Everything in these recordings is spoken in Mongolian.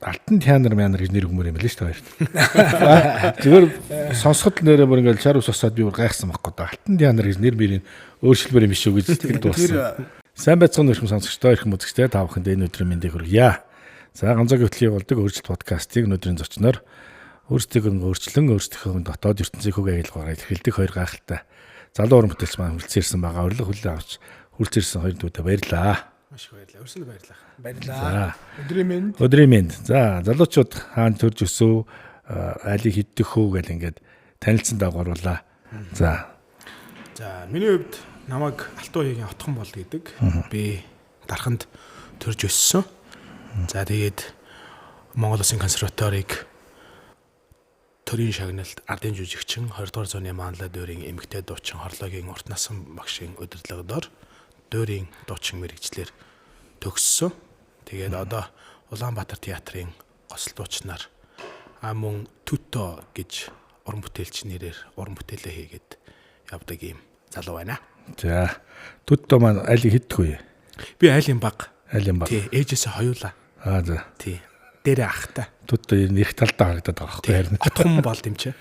Алтан Тянар Мянар гэж нэр өгмөр юм лээ шүү дээ хоёрт. Зүгээр сонсоход нэрээ бүр ингээл шар ус усаад би бүр гайхсан байхгүй да. Алтан Тянар гэж нэр мөрийн өөрчлөлмөр юм биш үү гэж сэтгэл дууссан. Сайн байцгаана уу эрхэм сонсогчдоо, эрхэм үзэгчдээ, та бүхэнд энэ өдрийн мэндийг хүргье. За, ганцаагийн хөтлийн болдог өөрчлөлт подкастыг өнөөдрийн зочноор өөрсдийгөө өөрчлөн өөрсдийнхөө дотоод ертөнцийн хөг аялгаараа илэрхийлдэг хоёр гайхалтай залуу уран бүтээлч маань хүрэлцэн ирсэн байгаа. Урилга хүлээн авч хүрэлцэн ирсэн хоёр дүүдээ баярлалаа. Маш их баярлалаа. Өрсөнд баярлалаа. Баярлалаа. Өдрийн мэнд. Өдрийн мэнд. За, залуучууд хаана төрж өсөв, айлыг хиддэх үү гэл ингээд танилцсан дагууруулаа. За. За, миний хувьд намайг Алтан уягийн Отхон бол гэдэг. Би Дарханд төрж өссөн. За, тэгээд Монгол Улсын консерваторийг төрийн шагналт ардын жүжигчин 20 дугаар зууны Манлай дуурийн эмэгтэй дуучин Хорлогийн урт насан багшийн удирдлагадор дуурийн дуучин мэрэгчлэр төгссөн. Тэгээд одоо Улаанбаатар театрын госол дуучнаар мөн Түто гэж уран бүтээлч нэрээр уран бүтээлээ хийгээд явдаг юм залуу байна. За, Түто маань айлыг хиддэх үү? Би айлын баг. Айлын баг. Тий, ээжээсээ хоёулаа. Аа, за. Тий. Дээрээ ахтай. Түто ер нь их талдаа харагдаад байгаа байхгүй харин. Отхон бол юм чи.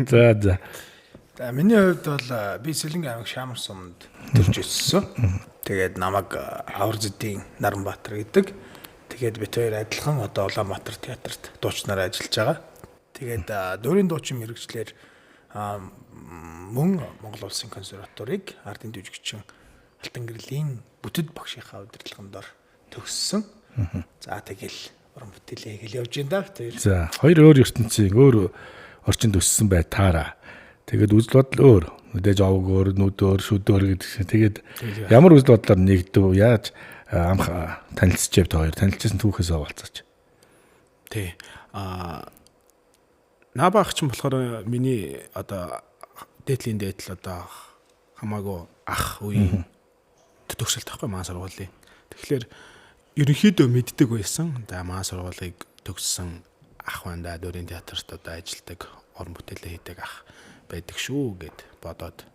За, за. За, миний хувьд бол би Сэлэнг аймаг Шаамар сумд төрж өссөн. Тэгээд намайг Авар зэдийн Наранбаатар гэдэг. Тэгээд бид хоёр адилхан одоо Улаанбаатар театрт дуучнаар ажиллаж байгаа. Тэгээд дуурийн дуучин мэрэгчлэр мөн Монгол Улсын консерваторийг ардын дүүжигчин Алтан гэрлийн бүтэд багшийнхаа удирдлагын дор төгссөн. За, тэгэл уран бүтээлээ гэл явж байна да. Тэр. За, хоёр өөр ертөнцийн өөр орчинд өссөн бай таараа. Тэгээд үзэл бодол өөр. Мэдээж овг өөр, нүд өөр, шүд өөр гэдэг шиг. Тэгээд ямар үзэл бодлоор нэгдэв? Яаж амх танилцчихэв та хоёр? Танилцсан түүхээс оволцооч. Тий. Аа, Наба ах чинь болохоор миний одоо дээдлийн дээдл одоо хамаагүй ах үеийн төгсөлт байхгүй маань сургуулийн. Тэгэхээр ерөнхийдөө мэддэг байсан. За, маань сургуулийг төгссөн ах байна да, дөрийн театрт одоо ажилладаг, уран бүтээлээ хийдэг ах байдаг шүү гэд бодоод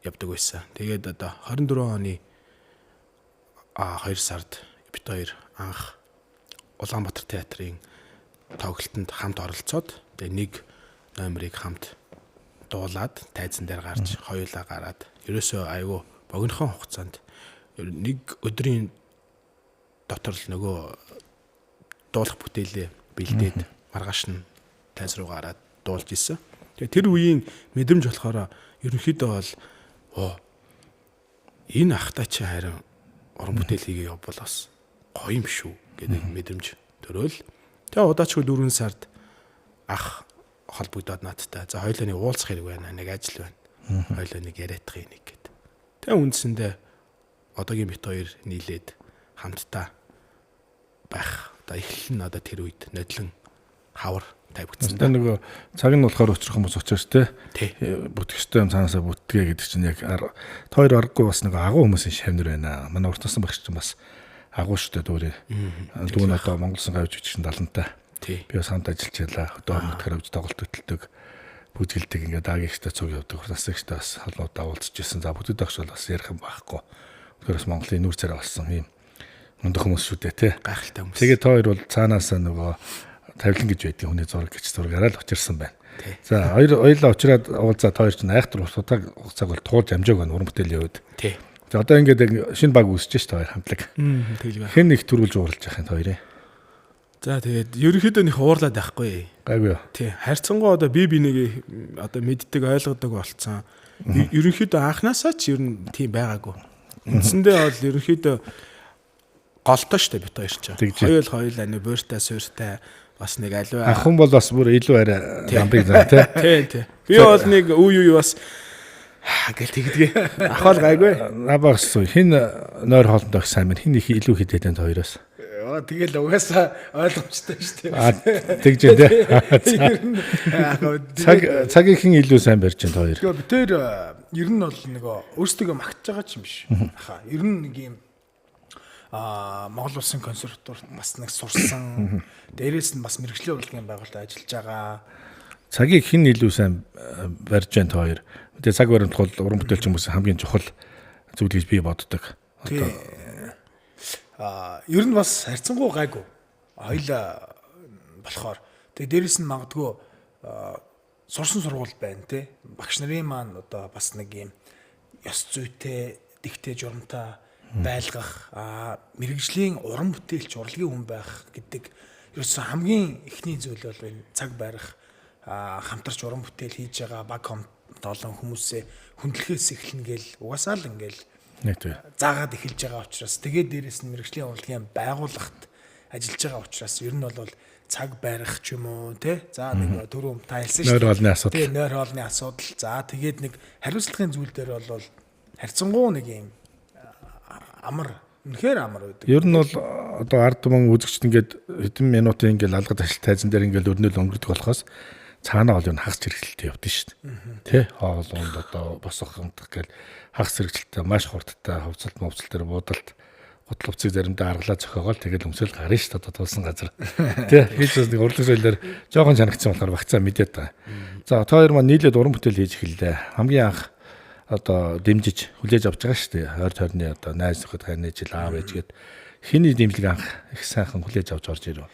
явдаг байсан. Тэгээд одоо 24 оны 2 сард бит хоёр анх Улаанбаатар театрын тоглолтод хамт оролцоод тэгээ нэг номерыг хамт дуулаад тайзан дээр гарч хоёулаа гараад ерөөсөө айгүй богинохон хугацаанд нэг өдрийн дотор л нөгөө дуулах бүтээлээ бэлдээд маргааш нь тайз руу гараад дуулж исэн. Тэгээ тэр үеийн мэдрэмж болохоор ерөнхийдөө бол оо энэ ахтай чи харин уран бүтээл хийгээ явбал бас гоё юм шүү гэдэг мэдрэмж төрөөл. Тэгээ удаачгүй 4 сард ах холбогдоод надтай. За, хоёулаа нэг уулзах хэрэг байна. Нэг ажил байна. Хоёулаа нэг яриадах юм нэг гэд. Тэгээ үндсэндээ одоогийн бит хоёр нийлээд хамтдаа байх. Одоо эхлэл нь одоо тэр үед нодлон хавар тавигдсан. Тэгээ нөгөө цаг нь болохоор учрах хүмүүс учраас те бүтэх ёстой юм цаанаасаа бүтгээ гэдэг чинь яг хоёр аргагүй бас нэг агуу хүмүүсийн шавнар байна. Манай урт насан багш чинь бас агуу штэ дүүрээ. Дүү нь одоо Монгол Улсын гавж жүжигчин далантай. Би бас хамт ажиллаж байлаа. Хөдөө орон нутгаар авч тоглолт хөтэлдэг, бүжгэлдэг, ингээд аагийнхтай цуг явдаг. Урт насан ихтэй бас холбоотой уулзч ирсэн. За, бүтэд багш бол бас ярих юм байхгүй. Тэгэхээр бас Монголын нүүр царай болсон юм мундаг хүмүүс шүү дээ те. Гайхалтай хүмүүс. Тэгээд та хоёр бол цаанаасаа нөгөө тавилан гэж байдгийн хүний зураг гэж зургаараа л учирсан байна. За, хоёр хоёлаа учраад уулзаад хоёр чинь айхтар утгааг хугацааг бол туулж амжааг байна уран бүтээлийн хувьд. За, одоо ингээд шинэ баг үүсэж ш та хоёр хамтлаг. Тэгэлгүй. Хэн их төрүүлж уурлаж явах юм та хоёрын? За, тэгээд ерөнхийдөө нэх уурлаад байхгүй. Гайгүй юу? Тий. Харьцангуй одоо би бинийг одоо мэддэг, ойлгодог болцсон. Ерөнхийдөө анханасаа ч ер нь тийм байгаагүй. Үндсэндээ бол ерөнхийдөө голтой штэ бит хоёр чинь. Хоёул хоёул ани бууртай сууртай бас нэг аливаа ах хүн бол бас бүр илүү арай ламбыг заа тий. Тий, тий. Би бол нэг үе үе бас гэл тэгдгээ. Ах бол гайгүй. Набагс хин нойр хоолндоо их сайн байна. Хин их илүү хидэт энэ хоёроос. Тэгэл угаасаа ойлгомжтой шүү дээ. Аа, тэгж ээ тий. Цаг цагийн хин илүү сайн барьж байна хоёр. Тэгээ бид тэр ер нь бол нөгөө өөрсдөө магтаж байгаа ч юм биш. Аха, ер нь нэг юм Монгол Улсын консерваторт бас нэг сурсан. Дээрээс нь бас мэргэжлийн урлагийн байгууллагад ажиллаж байгаа. Цагийг хэн илүү сайн барьж байна та хоёр? Тэгээ цаг баримтлах бол уран бүтээлч хүмүүсийн хамгийн чухал зүйл гэж би боддог. Одоо ер нь бас харьцангуй гайгүй. Хоёлаа болохоор тэгээ дээрэс нь магадгүй сурсан сургууль байна те. Багш нарын маань одоо бас нэг юм ёс зүйтэй, дэгтэй журамтай байлгах, мэрэгжлийн уран бүтээлч, урлагийн хүн байх гэдэг ерөөсөн хамгийн эхний зүйл бол энэ цаг барих, хамтарч уран бүтээл хийж байгаа баг хамт олон хүмүүсээ хүндлэхээс эхэлнэ гээл угаасаа л ингээл заагаад эхэлж байгаа учраас тэгээд дээрэс нь мэрэгжлийн урлагийн байгууллагт ажиллаж байгаа учраас ер нь бол цаг барих ч юм уу те, за нэг түрүү та хэлсэн шүү дээ. Нойр хоолны асуудал. Тий, нойр хоолны асуудал. За тэгээд нэг хариуцлагын зүйл дээр бол харьцангуй нэг юм амар, үнэхээр амар байдаг. Ер нь бол одоо ард түмэн үзэгчд ингээд хэдэн минутын ингээд алгад ашил тайзан дээр ингээд өрнөл өнгөрдөг болохоос цаанаа бол юу хагас хэрэгжилтэй явдсан шүү дээ. Тэ хоол унд одоо босох унтах гэл хагас хэрэгжилтэй маш хурдтай хувцалт мовцол дээр буудалт гутал хувцыг заримдаа аргалаа зохиогоол тэгэл өмсөл гарна шүү дээ одоо тулсан газар. Тэ би ч бас нэг урлаг соёлоор жоохон чанагцсан болохоор багцаа мэдээд байгаа. За та хоёр маань нийлээд уран бүтээл хийж эхэллээ. Хамгийн анх одоо дэмжиж хүлээж авч байгаа шүү дээ. Ойр тойрны одоо найз нөхөд, хань жил аав ээж гээд хэний дэмжлэг анх их сайхан хүлээж авч орж ирв.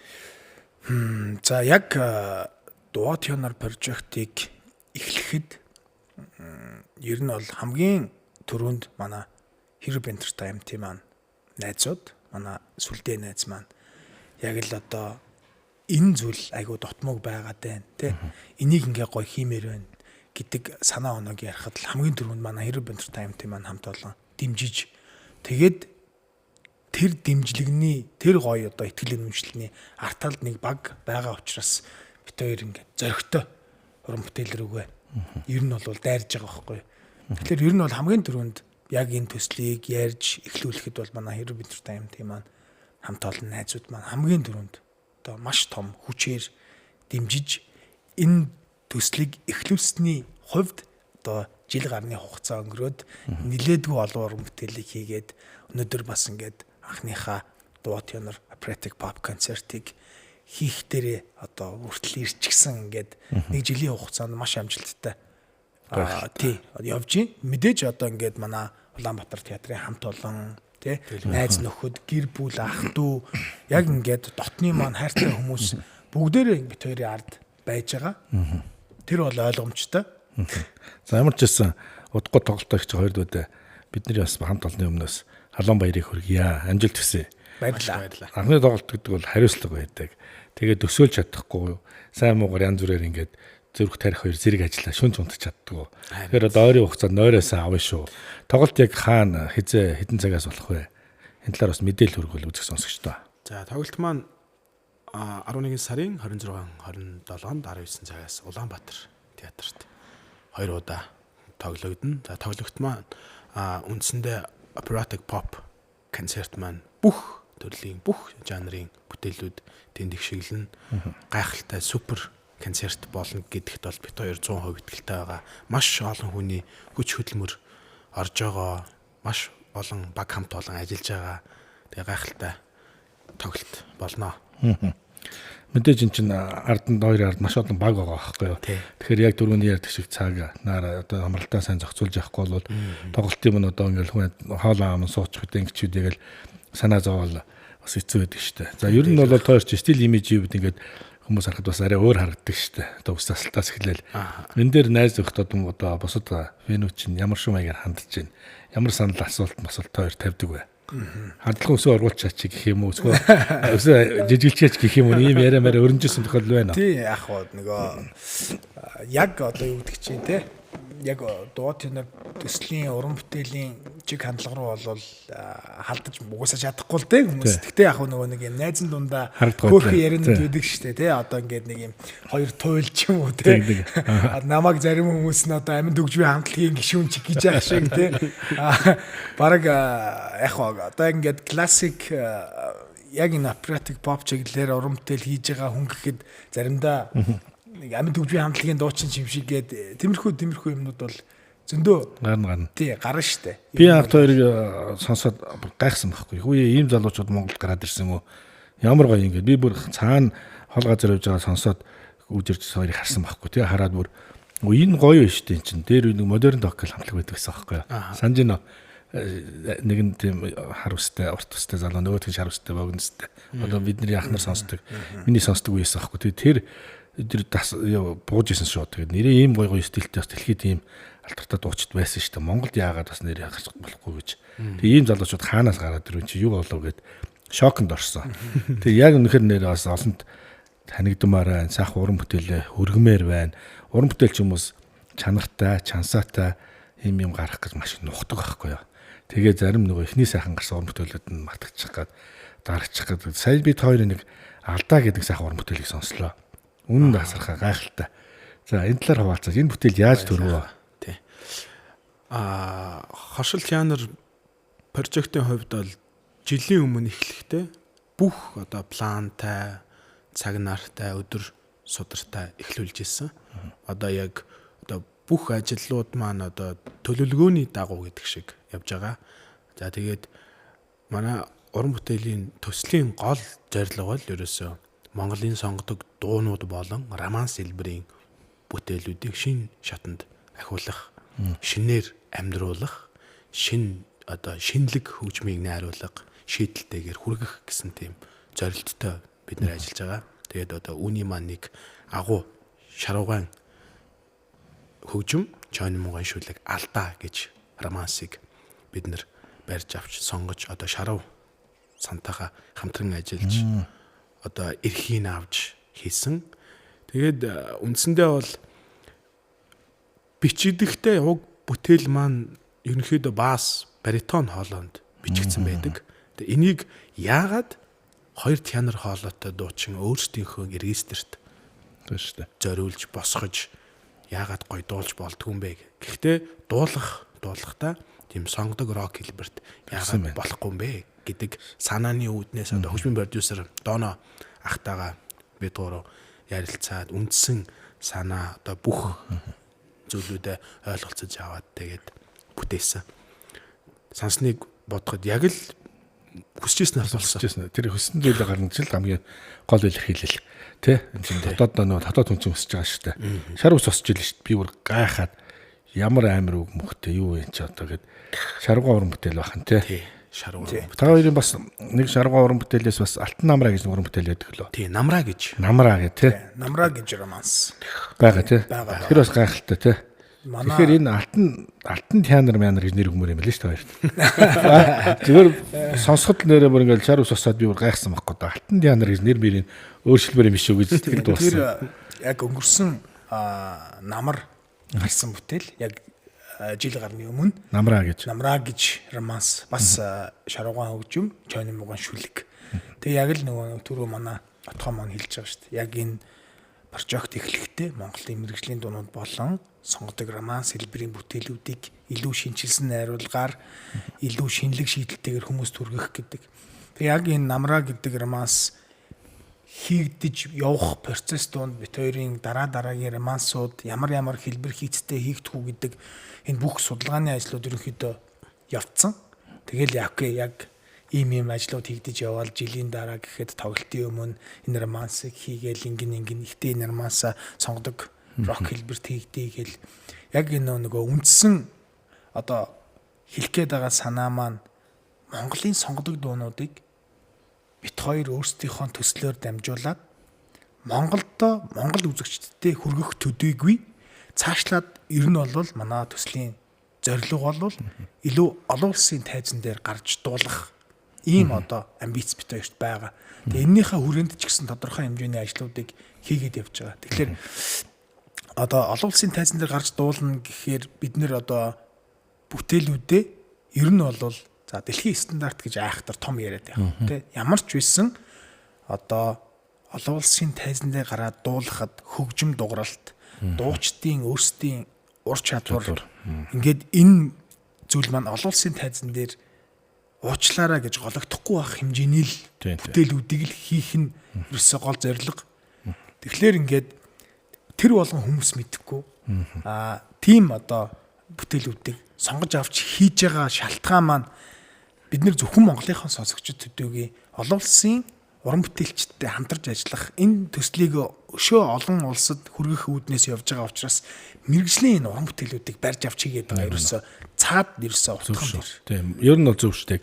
За яг Дуат Хёнор прожектыг эхлэхэд ер нь бол хамгийн түрүүнд манай Hero Entertainment-ийн маань найзууд, манай сүлдээ найз маань яг л одоо энэ зүйл айгуу дотмог байгаад байна те. Энийг ингээ гоё хиймээр байна гэдэг санаа оноог ярихад л хамгийн түрүүнд манай Hero Entertainment-ийн маань хамт олон дэмжиж, тэгээд тэр дэмжлэгний тэр гоё одоо итгэл үнэмшилний арт талд нэг баг байгаа учраас бит хоёр ингээд зоригтой уран бүтээл рүүгээ ер нь бол дайрж байгаа байхгүй. Тэгэхээр ер нь бол хамгийн түрүүнд яг энэ төслийг ярьж эхлүүлэхэд бол манай Hero Entertainment-ийн маань хамт олон найзууд маань хамгийн түрүүнд одоо маш том хүчээр дэмжиж энэ төслийг эхлүүлсэний хувьд одоо жил гарны хугацаа өнгөрөөд нилээдгүй олон уран бүтээлийг хийгээд өнөөдөр бас ингээд анхныхаа Дуат Хёнор Operatic Pop концертыг хийх дээрээ одоо хүртэл ирчихсэн ингээд нэг жилийн хугацаанд маш амжилттай тий явж гин. Мэдээж одоо ингээд манай Улаанбаатар театрын хамт олон тий найз нөхөд, гэр бүл, ах дүү яг ингээд дотны маань хайртай хүмүүс бүгдээрээ бит хоёрын ард байж байгаа. Тэр бол ойлгомжтой. За ямар ч байсан удахгүй тоглолтоо их хоёр дүүдээ бидний бас хамт олонны өмнөөс халуун баярыг хүргье. Амжилт хүсье. Баярлалаа. Анхны тоглолт гэдэг бол хариуцлага байдаг. Тэгээд төсөөлж чадахгүй сайн муугар янз бүрээр ингээд зүрх тарих хоёр зэрэг ажиллаа шүн цунтаж чаддгүй. Тэгэхээр одоо ойрын хугацаанд нойроосоо авна шүү. Тоглолт яг хаана хизээ хэдэн цагаас болох вэ? Энэ талаар бас мэдээлэл хүргүүл үзэх сонсогчдоо. За тоглолт маань 11 сарын 26 27-нд 19 цагаас Улаанбаатар театрт хоёр удаа тоглогдно. За тоглогт маань үндсэндээ operatic pop концерт маань бүх төрлийн бүх жанрын бүтээлүүд тэнд их шиглэн гайхалтай супер концерт болно гэдэгт бол бит хоёр 100% итгэлтэй байгаа. Маш олон хүний хүч хөдөлмөр орж байгаа. Маш олон баг хамт олон ажиллаж байгаа. Тэгээ гайхалтай тоглолт болно. Мэдээж эн чинь арданд хоёр ард маш олон баг байгаа байхгүй юу. Тэгэхээр яг дөрөвний ярьдаг шиг цаг наар одоо амралтаа сайн зохицуулж явахгүй бол тоглолтын юм одоо ингээл хүн хоол аам суучих гэдэг ингэчүүд яг л санаа зовоол бас хэцүү байдаг шүү дээ. За ер нь бол тоор чи стил имижийн үед ингээд хүмүүс харахад бас арай өөр харагддаг шүү дээ. Одоо ус тасалтаас эхлээл. Энэ дээр найз нөхдөд одоо бусад фэнүүд чинь ямар шум маягаар хандж байна. Ямар санал асуулт масуулт хоёр тавьдаг вэ? Хандлага өсөө оруулчаач гэх юм уу? Өсөө өсөө жижиглчээч гэх юм уу? Ийм яриа мараа өрнжсэн тохиолдол байна. Тий, яг хоо нөгөө яг одоо юу гэдэг чинь те. Яг Дуат Хёнор төслийн уран бүтээлийн чиг хандлага руу бол халдаж угаасаа чадахгүй л те хүмүүс. Гэтэ яг нөгөө нэг юм найзан дундаа хөөрхөн яриануд байдаг шүү дээ те. Одоо ингээд нэг юм хоёр туйл ч юм уу те. Намайг зарим хүмүүс нь одоо амин төгжвийн хамтлагийн гишүүн ч гэж яах шиг те. Бараг яг одоо ингээд классик яг энэ operatic pop чиглэлээр уран бүтээл хийж байгаа хүн гэхэд заримдаа нэг амин төгжвийн хамтлагийн дуучин юм шиг гээд тиймэрхүү юмнууд бол зөндөө гарна. Тий, гарна штэ. Би анх хоёрыг сонсоод гайхсан байхгүй. Хүү ийм залуучууд Монголд гараад ирсэн үү? Ямар гоё ингээд би бүр цаана хол газар явж байгаа сонсоод үжирч хоёрыг харсан байхгүй. Тэгээ хараад бүр энэ гоё штэ эн чинь. Дээр нэг модерн док гэл хамтлаг байдаг гэсэн байхгүй. Санаж байна уу? Нэг нь тийм хар үстэй, урт үстэй залуу, нөгөөх нь шар үстэй, богино үстэй. Одоо бидний ах нар сонсдог. Миний сонсдог үеэс аахгүй. Тэгээ тэр тэр бууж исэн шүү. Тэгээд нэрээ ийм гой гой стилтэй бас дэлхийд ийм алдартай дуучид байсан шүү дээ. Монголд яагаад бас нэр гарч болохгүй гэж. Тэгээ ийм залуучууд хаанаас гараад ирв чи юу болов гэд шоконд орсон. Тэгээ яг үнэхээр нэр бас олонд танигдмаар байна. Сайхан уран бүтээлээ хөргмээр байна. Уран бүтээлч хүмүүс чанартай, чансаатай юм юм гарах гэж маш их нухдаг байхгүй юу. Тэгээ зарим нөгөө эхний сайхан гарсан уран бүтээлүүд нь мартагчих гад дарагчих гад. Сая бид хоёрын нэг алдаа гэдэг сайхан уран бүтээлийг сонслоо. Үнэн тасархаа гайхалтай. За энэ талаар хуваалцаа. Энэ бүтээл яаж төрвөө? Тий. Аа Хоршил театр прожектын хувьд бол жилийн өмнө эхлэхдээ бүх одоо плантай, цаг нартай, өдөр судартай эхлүүлж исэн. Одоо яг одоо бүх ажлууд маань одоо төлөвлөгөөний дагуу гэдэг шиг явж байгаа. За тэгээд манай уран бүтээлийн төслийн гол зорилго бол ерөөсөө Монголын сонгодог дуунууд болон романс хэлбэрийн бүтээлүүдийг шин шатанд ахиулах, шинээр амьдруулах, шин одоо шинэлэг хөгжмийг найруулга, шийдэлтэйгээр хүргэх гэсэн тийм зорилттой бид нэр ажиллаж байгаа. Тэгээд одоо үүний маань нэг агуу шаруугаан хөгжим Чойн мууган шүлэг алдаа гэж романсыг бид нэр барьж авч сонгож одоо шарав сантайгаа хамтран ажиллаж одоо эрхийг авч хийсэн. Тэгээд үндсэндээ бол бичигдэхдээ уг бүтээл маань ерөнхийдөө бас баритон хоолойнд бичигдсэн байдаг. Тэгээ энийг яагаад хоёр тенор хоолойтой дуучин өөрсдийнхөө регистрт Тийм шүү дээ. зориулж босгож яагаад гоё дуулж болдгүй юм бэ? Гэхдээ дуулахдаа тийм сонгодог рок хэлбэрт яагаад болохгүй юм бэ гэдэг санааны үүднээс одоо хөгжмийн продюсер Доно ахтайгаа бид гурав ярилцаад үндсэн санаа одоо бүх зүйлүүдээ ойлголцож аваад тэгээд бүтээсэн. Сансныг бодоход яг л хүсэж ирсэн болсон. Хүсэж тэр хүссэн зүйлээ гарна ч л хамгийн гол илэрхийлэл тий. Энэ чинь дотоод нөө дотоод хүн чинь өсөж байгаа шүү дээ. Шар ус осч ил шүү дээ. Би бүр гайхаад ямар амар үг мөхтэй юу вэ чи одоо гэд шаргуу уран бүтээл бахан тий. Шаргуу уран бүтээл. Та хоёрын бас нэг шаргуу уран бүтээлээс бас Алтан намраа гэж уран бүтээл байдаг лөө. Тий, намраа гэж. Намраа гэх тий. Намраа гэж романс. Байгаа тий. Тэр бас гайхалтай тий. Тэгэхээр энэ алтан театр манер гэж нэр өгмөр юм лээ шүү дээ хоёрт. Зүгээр сонсоход нэрээ бүр ингээл шар ус осоод би бүр гайхсан байхгүй да. Алтан театр гэж нэр мөрийг өөрчлөмөр юм шүү гэж сэтгэл дууссан. Тэр яг өнгөрсөн намар гарсан бүтээл яг жил гарны өмнө намраа гэж. Намраа гэж романс бас шаруугаан хөгжим, чойны мууган шүлэг. Тэгээ яг л нөгөө түрүү манай отгоо маань хэлж байгаа шүү дээ. Яг энэ прожект эхлэхдээ Монголын мэргэжлийн дуунууд болон сонгодог романс хэлбэрийн бүтээлүүдийг илүү шинэчилсэн найруулгаар илүү шинэлэг шийдэлтэйгээр хүмүүст хүргэх гэдэг. Тэгээ яг энэ намраа гэдэг романс хийгдэж явах процесс донд бит хоёрын дараа дараагийн романсууд ямар ямар хэлбэр хийцтэй хийгдэх үү гэдэг энэ бүх судалгааны ажлууд ерөнхийдөө явцсан. Тэгэл яг ийм ажлууд хийгдэж яваал жилийн дараа гэхэд тоглолтын өмнө энэ романсыг хийгээл ингэн ихтэй энэ романсаа сонгодог рок хэлбэрт хийгдээ гэл яг энэ нөгөө үндсэн одоо хэлэх гээд байгаа санаа маань Монголын сонгодог дуунуудыг бит хоёр өөрсдийнхөө төслөөр дамжуулаад Монголдо Монгол үзэгчдэд хүргэх төдийгүй цаашлаад ер нь бол манай төслийн зорилго бол илүү олон улсын тайзан дээр гарч дуулах ийм одоо амбиц бит хоёрт байгаа. Тэгээ эннийхээ хүрээнд ч гэсэн тодорхой хэмжээний ажлуудыг хийгээд явж байгаа. Тэгэхээр одоо олон улсын тайзан дээр гарч дуулна гэхээр бид нэр одоо бүтээлүүдээ ер нь бол за дэлхийн стандарт гэж айхтар том яриад байгаа тий. Ямар ч байсан одоо олон улсын тайзан дээр гараад дуулахад хөгжим дугралт, дуучдын өөрсдийн ур чадвар ингээд энэ зүйл маань олон улсын тайзан дээр уучлаарай гэж гологдохгүй байх хэмжээний л бүтээлүүдийг л хийх нь ерөөсөө гол зорилго. Тэгэхээр ингээд тэр болгон хүмүүс мэдэхгүй тийм одоо бүтээлүүдийг сонгож авч хийж байгаа шалтгаан маань бид нэр зөвхөн Монголынхон сонсогчид төдийгүй олон улсын уран бүтээлчдтэй хамтарч ажиллах энэ төслийг өшөө олон улсад хүргэх үүднээс явж байгаа учраас мэрэгжлийн энэ уран бүтээлүүдийг барьж авч хийгээд байгаа ерөөсөө цаад ерөөсөө утга нь. Тийм. Ер нь бол зөв шүү дээ.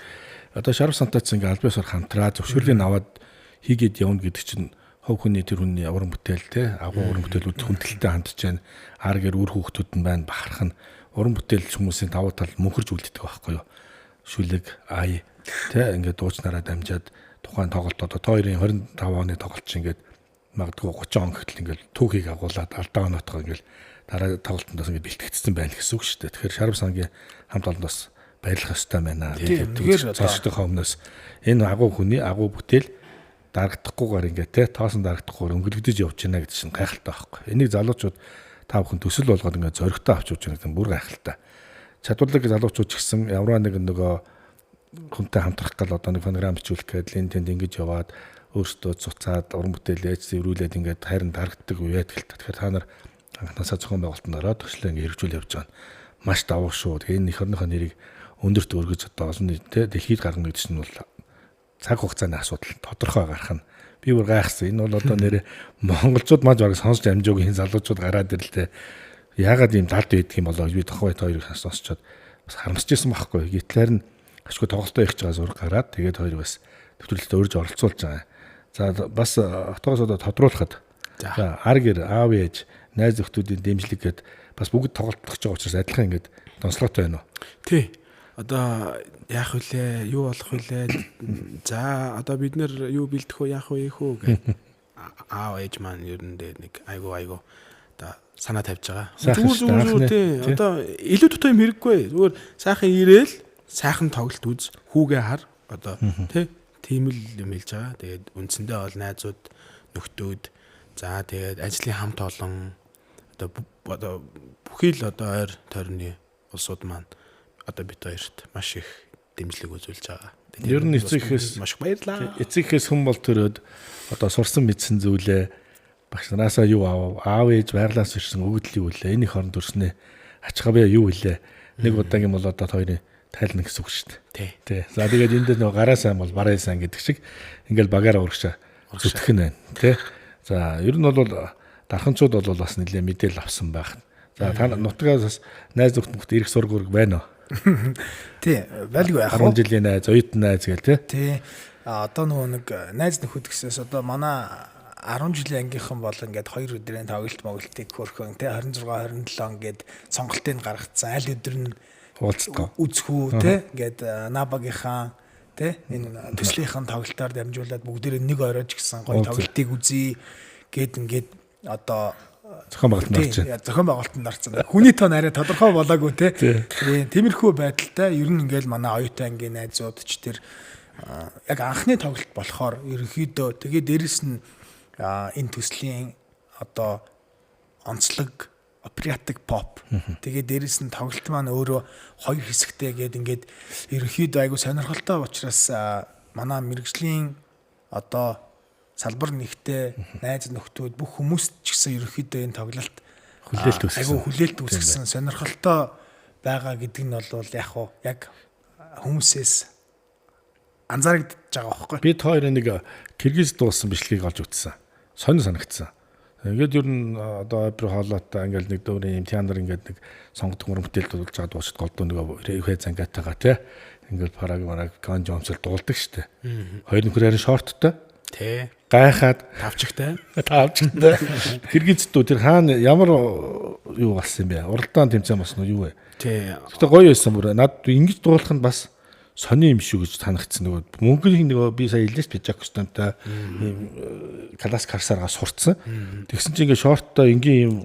Одоо Шарв Сантац ингээ аль биесээр хамтраа зөвшөөрлийг аваад хийгээд явна гэдэг чинь хувь хүний тэр хүний уран бүтээл те агуу уран бүтээлүүд хүндэлтэй хандж байна. Ар гэр үр хүүхдүүд нь байна бахарх нь уран бүтээл хүмүүсийн давуу тал мөнхөрж үлддэг байхгүй юу? Шүлэг, ай те ингээд дуучнараа дамжаад тухайн тоглолт одоо та хоёрын 25 оны тоглолт чинь ингээд магадгүй 30 он гэтэл ингээд түүхийг агуулад алдаа оноотойгоо ингээд дараа тоглолтондоос ингээд бэлтгэгдсэн байна гэсэн үг шүү дээ. Тэгэхээр Шарв сангийн хамт олондоос баярлах ёстой байна. Тэгэхээр сонсогдохоо өмнөөс энэ агуу хүний агуу бүтээл дарагдахгүйгээр ингээд те тоосон дарагдахгүйгээр өнгөлөгдөж явж байна гэдэг чинь гайхалтай байхгүй. Энийг залуучууд та бүхэн төсөл болгоод ингээд зоригтой авч явж байгаа гэдэг нь бүр гайхалтай. Чадварлаг залуучууд ч гэсэн ямар нэгэн нөгөө хүнтэй хамтрах гал одоо нэг фонограм бичүүлэх гээд лен тэнд ингэж яваад өөрсдөө цуцаад уран бүтээл ээж зэврүүлээд ингээд харин дарагддаг үе байдаг л та. Тэгэхээр та нар анхнаасаа зохион байгуулалтанд ороод төслөө ингээд хэрэгжүүл явж байгаа нь маш давуу шүү. Тэгээ энэ эх орныхоо нэрийг өндөрт өргөж одоо олон нийт те дэлхийд гаргана гэдэг чинь бол цаг хугацааны асуудал тодорхой гарах нь. Би бүр гайхсан. Энэ бол одоо нэрээ монголчууд маж бараг сонсч амжаагүй энэ залуучууд гараад ирлээ. Яагаад ийм далд байдаг юм болоо гэж би тухайн үед хоёрыг сонсчоод бас харамсаж байсан байхгүй. Гэтэл харин ашгүй тоглолтоо хийж байгаа зураг гараад тэгээд хоёр бас нэвтрүүлэлтэд урьж оролцуулж байгаа. За бас отоогоос одоо тодруулахад за ар гэр аав ээж найз нөхдүүдийн дэмжлэг гээд бас бүгд тоглолтох гэж байгаа учраас адилхан ингээд донслоготой байна уу? Тий. Одоо яах вүлээ? Юу болох вүлээ? За одоо бид нэр юу бэлдэх үү? Яах вэ? Ийх үү гэд аав ээж маань ер нь нэг айгу одоо санаа тавьж байгаа. Зүгээр тий. Одоо илүү дутуу юм хэрэггүй. Зүгээр сайхан ирээл сайхан тоглолт үз, хүүгээ хар одоо тий тийм л юм хэлж байгаа. Тэгээд үндсэндээ бол найзууд, нөхдүүд, за тэгээд ажлын хамт олон одоо бүхий л одоо ойр тойрны улсууд маань одоо бид хоёрт маш их дэмжлэг үзүүлж байгаа. Ер нь эцэг ихээс маш их баярлалаа. Эцэг ихээс хүн бол төрөөд одоо сурсан мэдсэн зүйлээ багш нараасаа юу аав, аав ээж байглаас ирсэн өгөгдөл юу вэ? Энэ их орон төрснөө ач хавьяа юу вэ? Нэг удаагийн бол одоо хоёрын тайлна гэсэн үг шүү дээ. Тий. За тэгээд энэ дээр нөгөө гараа сайн бол бараа сайн гэдэг шиг ингээл багаараа урагшаа зүтгэх нь байна. Тий. За ер нь бол дарханчууд бол бас нэлээ мэдээлэл авсан байх. За та нутгаас бас найз нөхдөд мөхд ирэх сург ураг байна уу? Тий, байлгүй яах вэ? 10 жилийн найз, оюутан найз гээл тий. Тий. А одоо нөгөө нэг найз нөхөд гэсээс одоо манай 10 жилийн ангийнхан бол ингээд 2 өдрийн тоглолт моголтыг хөрхөн тий 26 27 ингээд сонголтыг гаргацсан. Аль өдөр нь уулздаг. Үзэх үү тий ингээд Набагийнхаа тий энэ төслийнхэн тоглолтоор дамжуулаад бүгдээрээ нэг оройж гисэн гоё тоглолтыг үзье гэд ингээд одоо зохион байгуулалтанд орсон. Зохион байгуулалтанд орсон. Хүний тоон арай тодорхой болоогүй те. Тиймэрхүү байдалтай ер нь ингээл манай оюутан ангийн найзууд ч тэр яг анхны тоглолт болохоор ерөнхийдөө тэгээ дээрэс нь энэ төслийн одоо онцлог оператик pop. Тэгээ дээрэс нь тоглолт маань өөрөө хоёр хэсэгтэй гээд ингээд ерөнхийдөө айгу сонирхолтой учраас манай мэрэгжлийн одоо салбар нэгтээ найз нөхдүүд бүх хүмүүст ч гэсэн ерөнхийдөө энэ тоглолт хүлээлт үүсгэсэн. Айгу хүлээлт үүсгэсэн, сонирхолтой байгаа гэдэг нь бол яг уу яг хүмүүсээс анзаарэгдэж байгаа байхгүй. Би та хоёрын нэг Киргиз дуусан бичлэгийг олж үзсэн. Сонин санагдсан. Ингээд ер нь одоо ойбр хоолойтой ингээд нэг дүүрийн юм театр ингээд нэг сонгодог уран бүтээл дуулж байгаа дуусад голдуу нөгөө ихэ зангатайгаа тий. Ингээд параг мараг Кон Джонсол дуулдаг штэ. Хоёр нөхөр харин шорттой. Тий. Гайхаад тавчигтай. Тавчигтай. Киргиз дүү тэр хаана ямар юу болсон юм бэ? Уралдаан тэмцээн болсон уу юу вэ? Тий. Гэтэ гоё байсан бүр. Над ингэж дуулах нь бас сони юм шүү гэж санагдсан. Нөгөө мөнгөний нөгөө би сая хэллээ шүү дээ. Жак Костонтой ийм класс карсараа сурцсан. Тэгсэн чинь ингээ шорттой энгийн юм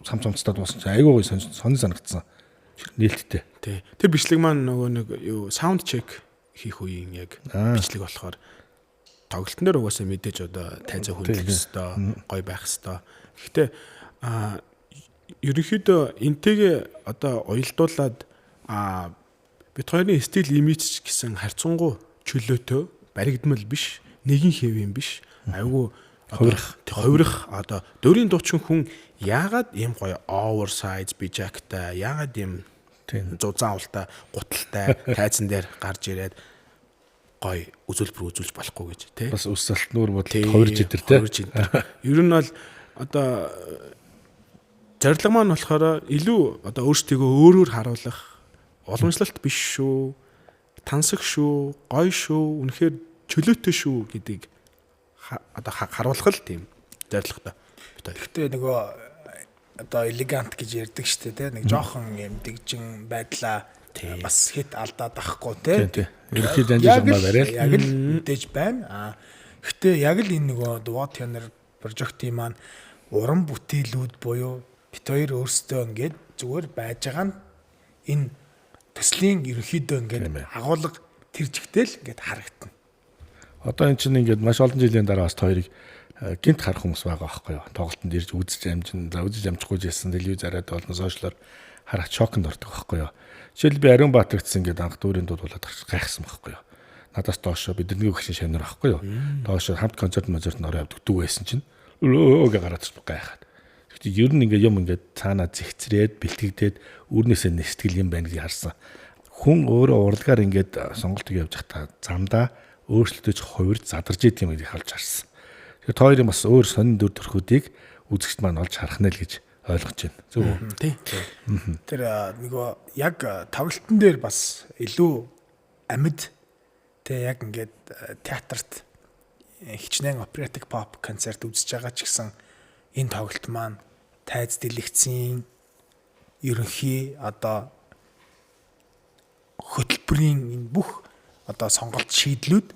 сам цамцтай дуусан чинь айгүй гоё сони санагдсан. Нээлттэй. Тий. Тэр бичлэг маань нөгөө нэг юу саунд чек хийх үеийн яг бичлэг болохоор тоглолтын дээр угаасаа мэдээж одоо тайзан хөндлөх хэвээр гоё байх хэвээр. Гэхдээ ерөнхийдөө энтэйгээ одоо уялдуулаад бид хоёрын стил имиж гэсэн харьцангуй чөлөөтэй баригдмал биш, нэгin хэв юм биш. Айгүй хувирах одоо дөрийн дуучин хүн яагаад ийм гоё oversize bijактай, яагаад ийм зузаан ултай, гуталтай тайзан дээр гарч ирээд гой үзүүлбэр үзүүлж болохгүй гэж тий. Бас үс салт нүүр бодол хувирж идэр тий. Хувирж идэр. Ер нь бол одоо зорилго маань болохоор илүү одоо өөрсдийгөө өөрөөр харуулах уламжлалт биш шүү, тансаг шүү, гоё шүү, үнэхээр чөлөөтэй шүү гэдгийг одоо харуулах л тийм зорилготой. Гэхдээ нөгөө одоо элегант гэж ярьдаг шүү дээ, нэг жоохон юм дэгжин байдлаа бас хэд алдаад ахгүй тий. Ерөнхий данжиж юмаа барайл. Яг л мэдээж байна. А гэхдээ яг л энэ нөгөө Дуо Тянар прожектын маань уран бүтээлүүд буюу бит хоёр өөрсдөө ингээд зүгээр байж байгаа нь энэ төслийн ерөнхийдөө ингээд агуулга тэр чигтэл ингээд харагдана. Одоо эн чинь ингээд маш олон жилийн дараа бас хоёрыг гинт харах хүмүүс байгаа байхгүй юу? Тоглолтод ирж үзэж амжин, за үзэж амжихгүй жисэн телевиз арайд болон сошиалор харах шоконд ордог байхгүй юу? Жишээл би Ариун Баатар гэсэн ингээд анх дүүрийн дууд болоод гайхсан байхгүй юу? Надаас доошо бидний өгсөн шавнар байхгүй юу? Доошо хамт концерт мозерт ороо явдаг дүү байсан чинь өөгээ гараад ирсэн гайхаад. Гэхдээ ер нь ингээд юм ингээд цаанаа зэгцрээд бэлтгэгдээд үүрнээсээ нистгэл юм байна гэдгийг харсан. Хүн өөрөө урлагаар ингээд сонголтыг явж байхдаа замдаа өөрчлөлтөж хувирж задарж идэг юм гэдгийг харж харсан. Тэгэхээр та хоёрын бас өөр сонин дүр төрхүүдийг үзэгчд маань олж харах нэ л гэж ойлгож байна. Зөв үү? Тий. Тэр нөгөө яг тоглолтын дээр бас илүү амьд тэ яг ингээд театрт хичнээн оператик pop концерт үзэж байгаа ч гэсэн энэ тоглолт маань тайз дэлгэцийн ерөнхий одоо хөтөлбөрийн энэ бүх одоо сонголт шийдлүүд